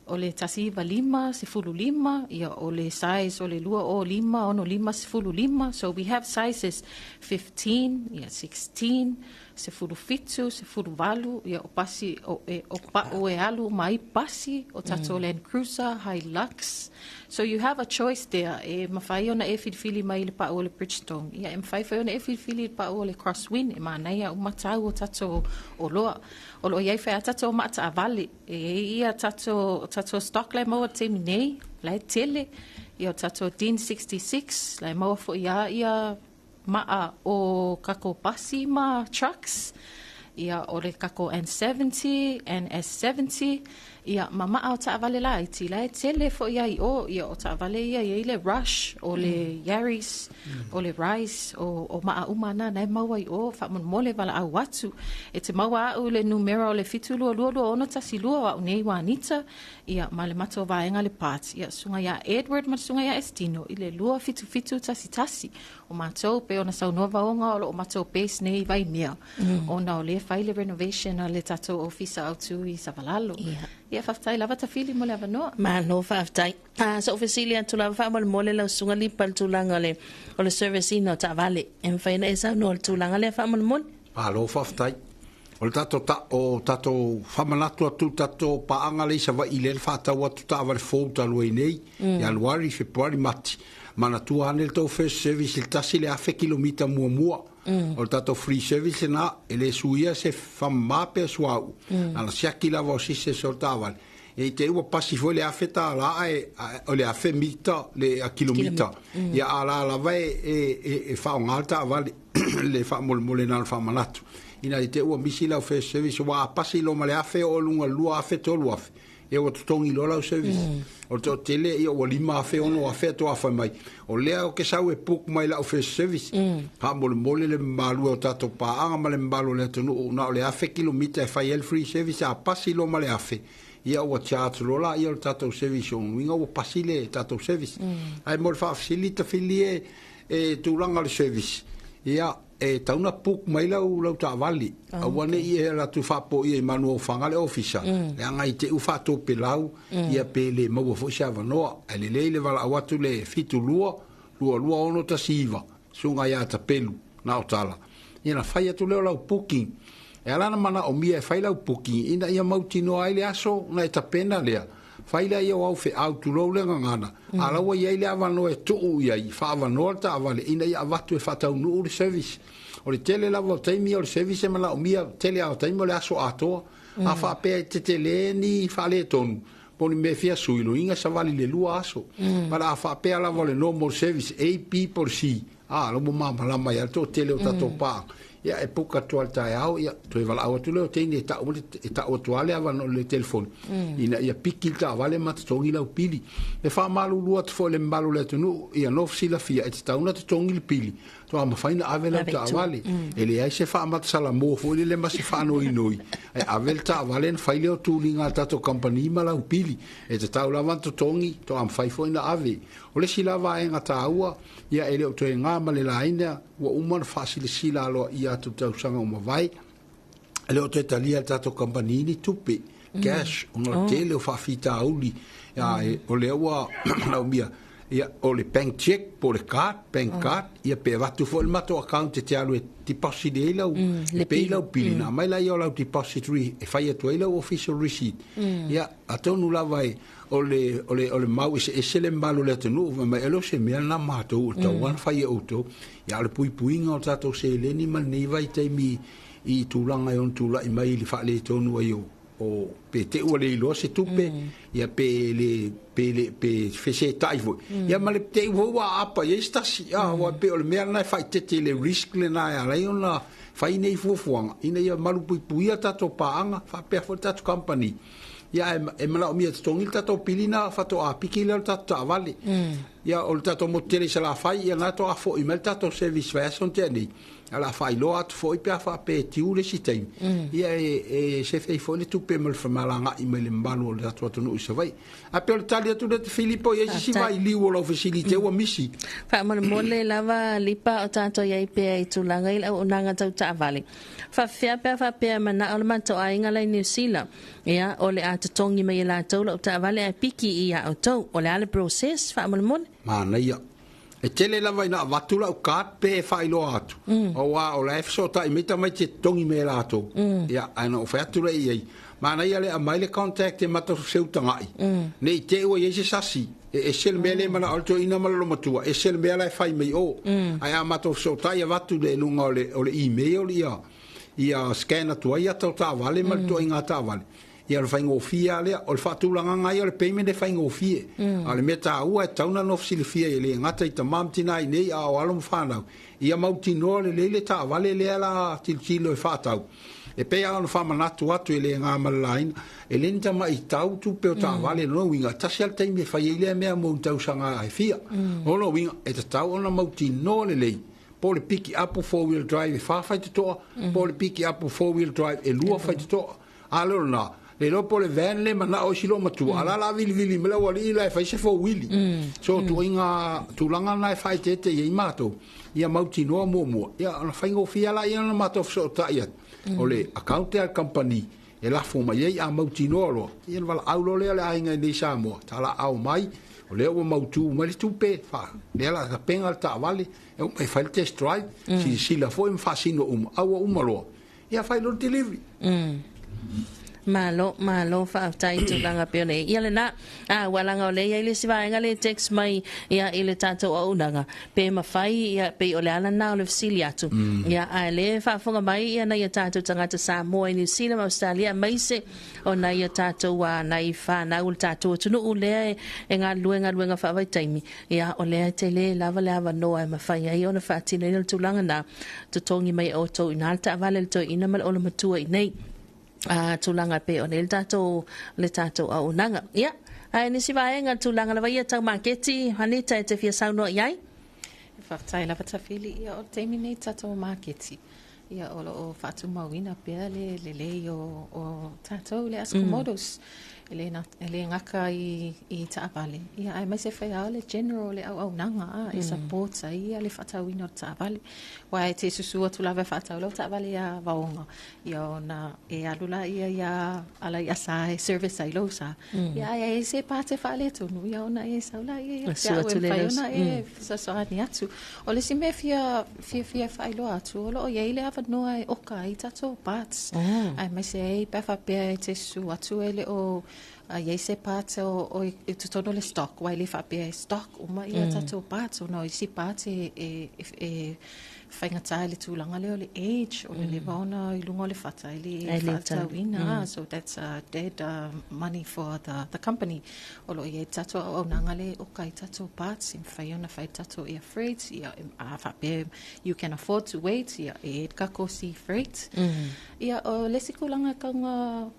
o le 195 15, ia o le size o le 205 65 15. So we have sizes 15, ia 16, 17, 18, ia o pasi o, e, o pa'u e alu uma ai pasi, o tatou Land Cruiser, Hilux. So you have a choice there. E mafai ona e filifili mai i le pa'u o le Bridgestone. Ia e mafai foi ona e filifili i le pa'u o le Crosswind. E manaia uma tau o tatou oloa. O lo o i ai foi a tatou maataavale. E i ai ia tatou stock la e maua i le taimi nei, la e tele. Ia o tatou DIN 66, la e maua foi a ia maa o kako pasi ma trucks. Ia o le kako N70, NS70, ia ma maa o taavale laiti, la e tele foi ai o, ia o taavale ia i ai le Rush, o le Yaris, o le Rise, o maa uma na na e maua i o, faamolemole valaau atu. E te maua au le numera o le 7222612 o au nei Juanita, ia ma le matou vaega le parts, ia susuga ia Edward ma le susuga ia Estino i le 27711. O matou pei ona saunoa Vaoga o lo o matou base nei i Vaimea, ona o lea e fai le renovation a le tatou ofisa autu i Savalalo. Ia faafetai lava Tafili mo le avanoa. Malo faafetai. A sa ou fesili atu lava faamolemole lau susuga Lipa i le tulaga o le o le service ina o taavale. E mafai ona e saunoa i le tulaga lea faamolemole? Malo faafetai. O le tatou ta, o tatou faamanatu atu i le tatou paaga lea i Savaii lea na faatau atu taavale fou talu ai nei, Ianuari, Fepuari, Mati. Manatua ane le tou first service i le 1,000 kilomita muamua. O le tatou free service lena, e le suia se famama pe suauu. Na ona siaki lava o systems o le taavale. E i te i ua pasi foi le $1,000 ae o le 1,000 mita le a kilomita. Ia a la lava e faaaoga le taavale le faamolemole na ona faamanatu. Ina i te i ua misi lau first service aua a pasi loa ma le 1,000 oo i luga i le 2,000 3,000 ia ua totogi loa lau service. O le toatele ia ua 5,000 6,000 toafa mai. O lea ou te sau e book mai lau first service. Faamolemole le mamalu e o tatou paaga ma le mamalu o le atunuu na o le 1,000 kilomita e fai ai le free service a pasi loa ma le 1,000 ia ua charge loa laia o le tatou service o uiga ua pasi le tatou service. Ae mo le faafesili Tafili e tulaga o le service ia e tau na book mai lau taavale aua ne i e alu atu faapoia i Manuaofaga le ofisa leaga i te i ua faatopelau ia pe le maua foi se avanoa. Ae lelei le valaau atu le 72 22 6 19 susuga ia Tapelu na o tala ia na fai atu lea o lau booking. E ala ona manaomia e fai lau booking ina ia mautinoa ai le aso na e tapena lea. Fai lea ia o au feau tulou le gagana, a la ua i ai le avanoa e tuu i ai, faaavanoa le taavale ina ia avatu e faataunuu le service. O le tele lava o taimi o le service e manaomia, tele lava o taimi o le aso atoa. A faapea e tetele ni faaletonu, po o ni mea e fia sui, loiga savali i le 2 aso. But a faapea lava o le normal service, A, B po o le C, a, la ua malamalama ai lava le toatele o tatou paaga. Ia, e puka atu lava i le taeao, ia, toe valaau atu lea o teine e tau, e tau atu lava le avanoa i le telefoni, ina ia piki le taavale ma totogi lau pili. E faamalulu atu foi i le mamalu o le atunuu, ia nofo silafia, e tatau ona totogi le pili, faatoa mafai ona ave lau taavale. E leai se faamata salamo foi lele ma se faanoinoi, ae ave le taavale ona fai lea o tuliga a le tatou kamupani ma lau pili. E tatau lava ona totogi, faatoa mafai foi ona ave. O le isi la vaega taua, ia e le o toe gā ma le laina, ua uma ona faasilasila aloaia atu i le tausaga ua mavae, e le o toe talia e le tatou kamupani ni tupe, cash, ona o le tele o faafitauli, o lea ua manaomia, ia, o le bank cheque po o le card, bank card, ia pe avatu foi le matou account e te alu e deposit ai lau, e pay lau pili, ona aumai lea o lau deposit e fai atu ai lau official receipt. Ia, atonu lava e, o le, o le, o le mau eseese le mamalu o le atunuu, fai mai, e le o se mea lena matou, o le tau lava na fai e outou. Ia, o le puipuiga o tatou seleni ma lenei vaitaimi i tulaga e ono tulai mai i le faaletonu ai o, o pe te i ua le iloa se tupe, ia pe le, pe le, pe fesetai foi. Ia ma le te i foi ua aapa i ai se tasi, a, aua e pei o le mea lena e faaeteete i le risk lena e ala ai ona fai nei fuafuaga, ina ia malupuipuia tatou paaga faapea foi le tatou company. Ia, e manaomia e totogi le tatou pili na faatoa piki lea o le tatou taavale. Ia, o le tatou motu tele i Salafai, ia na to afo'i mai le tatou service vaiaso na tea nei. A o le a faailoa atu foi pe a faapea e tiu le isi taimi, ia e sefe ai foi le tupe ma le femalaga'i mai le mamalu o le tatou atunuu i Savaii. Ae pei o le tali atu lea Tafili po o i ai se isi vailiu o lau fesili te ua misi. Faamolemole lava Lipa o tatou i ai pea i tulaga i le auaunaga tau taavale. Faafefea pe a faapea e manao le matou aiga la i Niu Sila, ia o le a totogi mai e latou lau taavale ae piki ia outou. O le a le process faamolemole? Manaia. E tele lava ina avatu lau card pe e faailoa atu, aua o la e fesootai mai tamaiti e totogi mai e latou. Ia, ae na ou fai atu lea i ai, manaia le aumai le contact e matou feutaga'i, ne i te i ua i ai se sasi, e ese le mea lea e manao ai le toeaina ma le olomatua, ese le mea la e fai mai o. Ae a matou fesootai avatu i luga o le email ia scan atu ai ata o taavale ma le ituaiga taavale, Ia, o le faigofie lava lea. O le faatulagaga ia o le payment e faigofie. A o le mea taua e tatau ona nofo silafia e le gata i tama ma tina iinei a o alo ma fanau, ia mautinoa lelei le taavale lea la tilotilo e faatau. E pei lava ona faamanatu atu e le ga ma le laina, e le ni tamai tau tupe o taavale, lona uiga, e tasi lava le taimi e fai ai lea mea mo ni tausaga e fia. O lona uiga, e tatau ona mautinoa lelei po o le piki apu four wheel drive e fa faitotoa, po o le piki apu four wheel drive e lua faitotoa. A le o lena, le iloa po o le van le manao isi loomatua, a la la vilivili mai le aualii la e fai se four wheelie. So, tuaiga tulaga na e faaeteete i ai matou, ia mautinoa muamua, ia ona faigofie lava lea ona matou fesootai atu, o le account lea a le kamupani e lafo mai ai, a mautinoa loa, ia ona valaau loa lea o le aiga i nei Samoa, talaau mai, o lea ua mautu mai le tupe, fa, lea la tapena le taavale, e oo mai e fai le test drive, silasila foi ma faasino uma, a ua uma loa, Ia fai loa le delivery. Malo, malo, faafetai i tulaga pei ona i ai. Ia lena, a, ua laga o lea e i ai le isi vaega lea e text mai ia i le tatou auaunaga, pe mafai, ia, pei o le ala lena o le fesili atu. Ia, ae lea e faafofoga mai ia nai a tatou tagata Samoa i Niu Sila ma Ausetalia aemaise o nai a tatou a nai fanau o le tatou atunuu lea e galulue galuega faavaitaimi, Ia, o lea e tele lava le avanoa e mafai ai ona faatinoina le tulaga na, totogi mai e outou i ina le taavale a le toeaina ma le olomatua i inei. A, tulaga e pei ona i ai le tatou auaunaga. Ia, ae nisi vaega le tulaga lava ia tau maketi, Anita, e te fia saunoa i ai? Faafetai lava Tafili. Ia, o le taimi nei tatou maketi, ia o lo o faatumauina pea le lelei o tatou le Ascomodos. E le, e le gata i taavale, ia aemaise foi lava le general le auaunaga a e support ai ia le faatauina o le taavale. Aua e te susu atu lava e faatau lau taavale ia Vaoga, ia ona e alu laia ia Alaiasa e service ai lou sa. Ia ae ai se part e faaletonu, ia ona e sau laia ia te au e mafai ona e fesoasoani atu. O le isi mea fia fiafia e faailoa atu, o lo o i ai le avanoa e oka ai tatou parts. Aemaise ai pe a faapea e te susu atu e le o i ai se part o i totonu o le stock, aua e le faapea e stock uma ia tatou parts, ona o isi parts e faigata i le tulaga lea o le age, o le leva ona i luga o le fata, e le faatatauina. So that's dead money for the company. O lo o i ai tatou auaunaga lea e oka ai tatou parts, e mafai ona fai tatou air freight, ia, a faapea you can afford to wait, ia, e i ai le tatou sea freight. Ia, o le isi tulaga e tau ina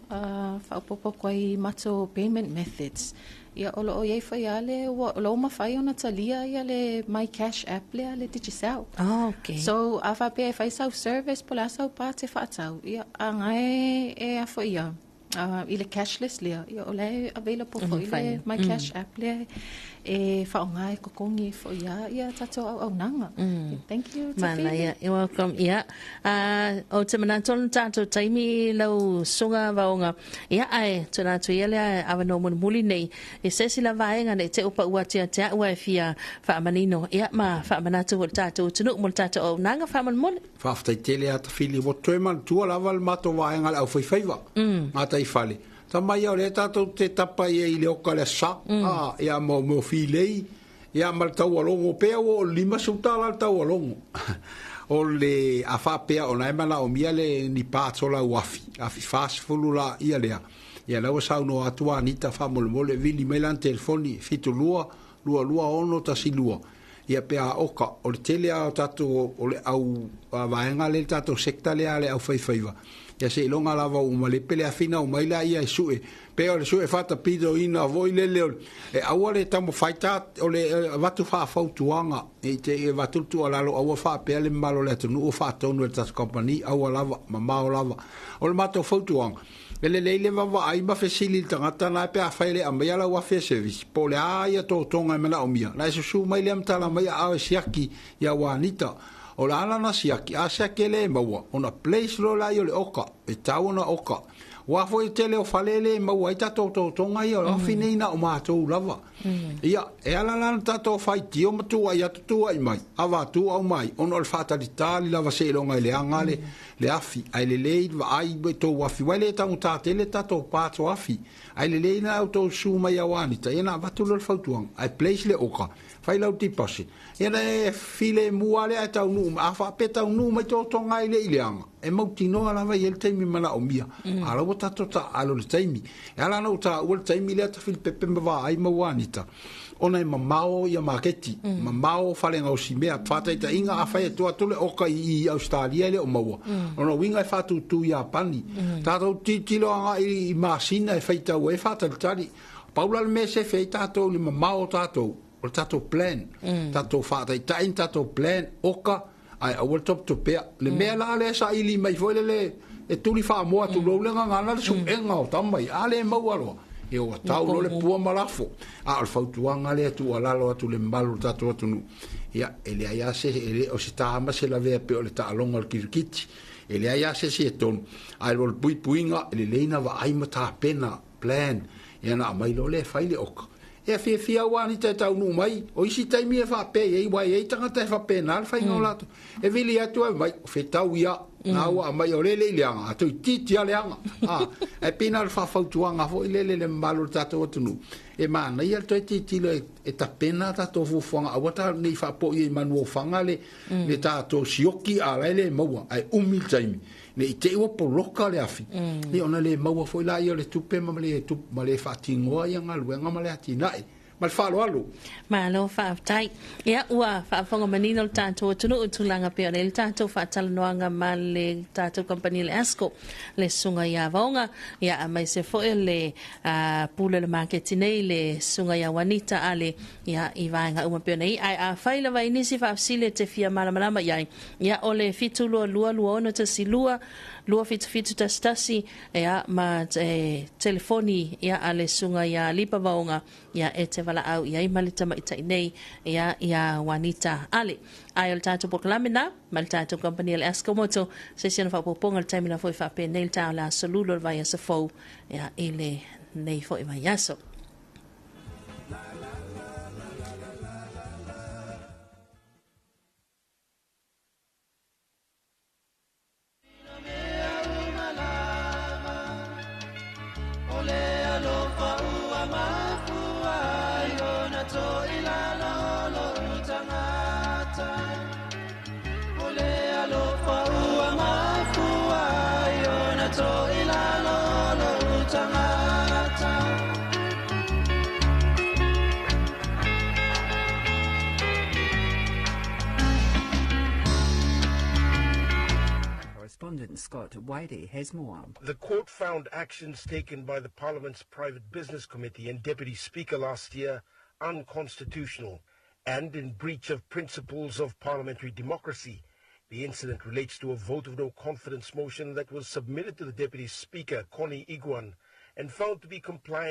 faaopoopo atu ai i matou payment methods, ia, o lo o i ai foi lava le, ua, o lo o mafai ona talia ia le My Cash App lea a le Digicel. Oh, okay. So, a faapea e fai sau service po o le a sau part e faatau, ia, a na e a foi ia, i le cashless lea, ia o la e available foi le My Cash App lea e faaaoga e totogi ai foi lava ia tatou auaunaga. Thank you, Tafili. Manaia, you're welcome. Ia, ou te manatu o le tatou taimi lau susuga Vaoga. Ia, ae tuuina atu ia lea avanoa mulimuli nei i se isi lava vaega nei te upa ua atu ia te au e fia faamanino, ia, ma faamanatu foi i le tatou atunuu mo le tatou auaunaga faamolemole. Faafetai tele a Tafili, ua toe manatua lava le matou vaega a le aufaifaiva, gataifale. Tama ia o lea tatou te tapa ia i le oka le aso Sa, a, ia ma mea o filei, ia ma le taualogo pea ua oo i le $50 le taualogo. O le, a faapea o na e manaomia le ni parts o lau afi, afi 40 la ia lea, ia la ua saunoa atu a Anita faamolemole vili mai lana telefoni, 72 22 6 12. Ia pe a oka, o le tele lava o tatou o le au vaega lea, le tatou sector lea a le aufaifaiva, Ia seiloga lava ua malepe le afi na omai laia e suʻe pe o le suʻe faatapitoina foi lele o e aua le taumafai ta o le avatu faafautuaga e te e avatu le tuualalo aua faapea le mamalu o le atunuu o faatonu e le tatou kamupani aua lava mamao lava o le matou fautuaga e lelei le vavaai ma fesili i le tagata na pe afai e le aumaia lau afi e service po o le a ia totoga e manaomia na e susū mai lea ma tala mai aao e siaki ia Uanita o le a lana siaki a siaki e le maua ona place loa laia o le oka e tau ona oka Ua foi le tele o fale e le maua ai tatou totoga ia, o le afi nei na o matou lava. Ia, e ala la ona tatou faitio ma tuuai atu tuuai mai, avatu aumai, ona o le faatalitali lava seiloga e leaga le, le afi, ae lelei le vaai i tou afi, aua e le taugata tele tatou parts o afi, ae lelei la outou susu mai ia Juanita, ia ona avatu lea o le fautuaga, ae place le oka, fai lau deposit, ia ona e filemu lava lea ae taunuu mai, a faapea e taunuu mai totoga e le i leaga, e mautinoa lava e i ai le taimi manaomia, a o la ua tatou taaalo i le taimi. E ala ona ou taua le taimi lea Tafilipepe ma Vaai ma Juanita, ona e mamao ia maketi, mamao fale gaosi mea. Faataitaiga, afai e tuu atu le oka i Ausetalia e le o maua, lona uiga e faatūtū i Iapani. Tatou tilotilo agai i masina e faitau ai e faatalitali. Pau la le mea e sefe ai tatou i le mamao o tatou, o le tatou plan, tatou faataitai ni tatou plan, oka, ae aua le topetopea. Le mea la lea e saili mai foi lele e tuli faamoa tulou le gagana le suega o tama ia, a le maua loa, ia ua tau loa le pua ma lafo. A o le fautuaga lea e tuualalo atu i le mamalu o le tatou atunuu, ia, e leai lava se, e le o se ta ma se lavea pei o le taaloga o le kirikiti. E leai lava se isi e tonu, ae o le puipuiga, e lelei na vaai ma tapena, plan, ia ona aumai loa lea e fai le oka. E fiafia au Anita e taunuu mai, o isi taimi e faapea i ai, ua i ai tagata e faapena le faiga o latou. E vili atu ai mai, o fetau ia, na ua aumai o lele i leaga, a toeitiiti lava leaga. A, ae pei na o le faafautuaga foi lele i le mamalu o le tatou atunuu, e manaia le toe tilotilo e tapena a tatou fuafuaga, aua ta ne i faapoi ai i manuofaga le, le tatou sioki a la e le maua, ae umi le taimi. Ne i te i ua poloka le afi, ia ona le maua foi laia o le tupe ma le ma le faatinoa ia galuega ma le atinae. Ma le faaaloalo. Malo faafetai. Ia, ua faafofoga manino le tatou atunuu i tulaga pei ona i ai le tatou faatalanoaga ma le tatou kamupani le ASCO, le Susuga ia Vaoga, ia aemaise foi o le pule o le maketi nei, le Susuga ia Juanita Ale, ia, i vaega uma pei ona i ai. Ae afai lava i nisi faafesili e te fia malamalama i ai, Ia, o le 722 2612 27711, ia, ma e telefoni, ia, a le Susuga ia Lipa Vaoga, ia, e te valaau i ai ma le tamaitai nei, ia, ia Juanita Ale. Ae o le tatou polokalame na, ma le tatou kamupani a le Asko Moto, se isi ona faaopoopoga le taimi la foi faapenei le taeao o le aso Lulu o le vaiaso fou, ia, i lenei foi vaiaso. Correspondent Scott Whitey has more. The court found actions taken by the Parliament's Private Business Committee and Deputy Speaker last year unconstitutional and in breach of principles of parliamentary democracy. The incident relates to a vote of no confidence motion that was submitted to the Deputy Speaker, Connie Iguan, and found to be compliant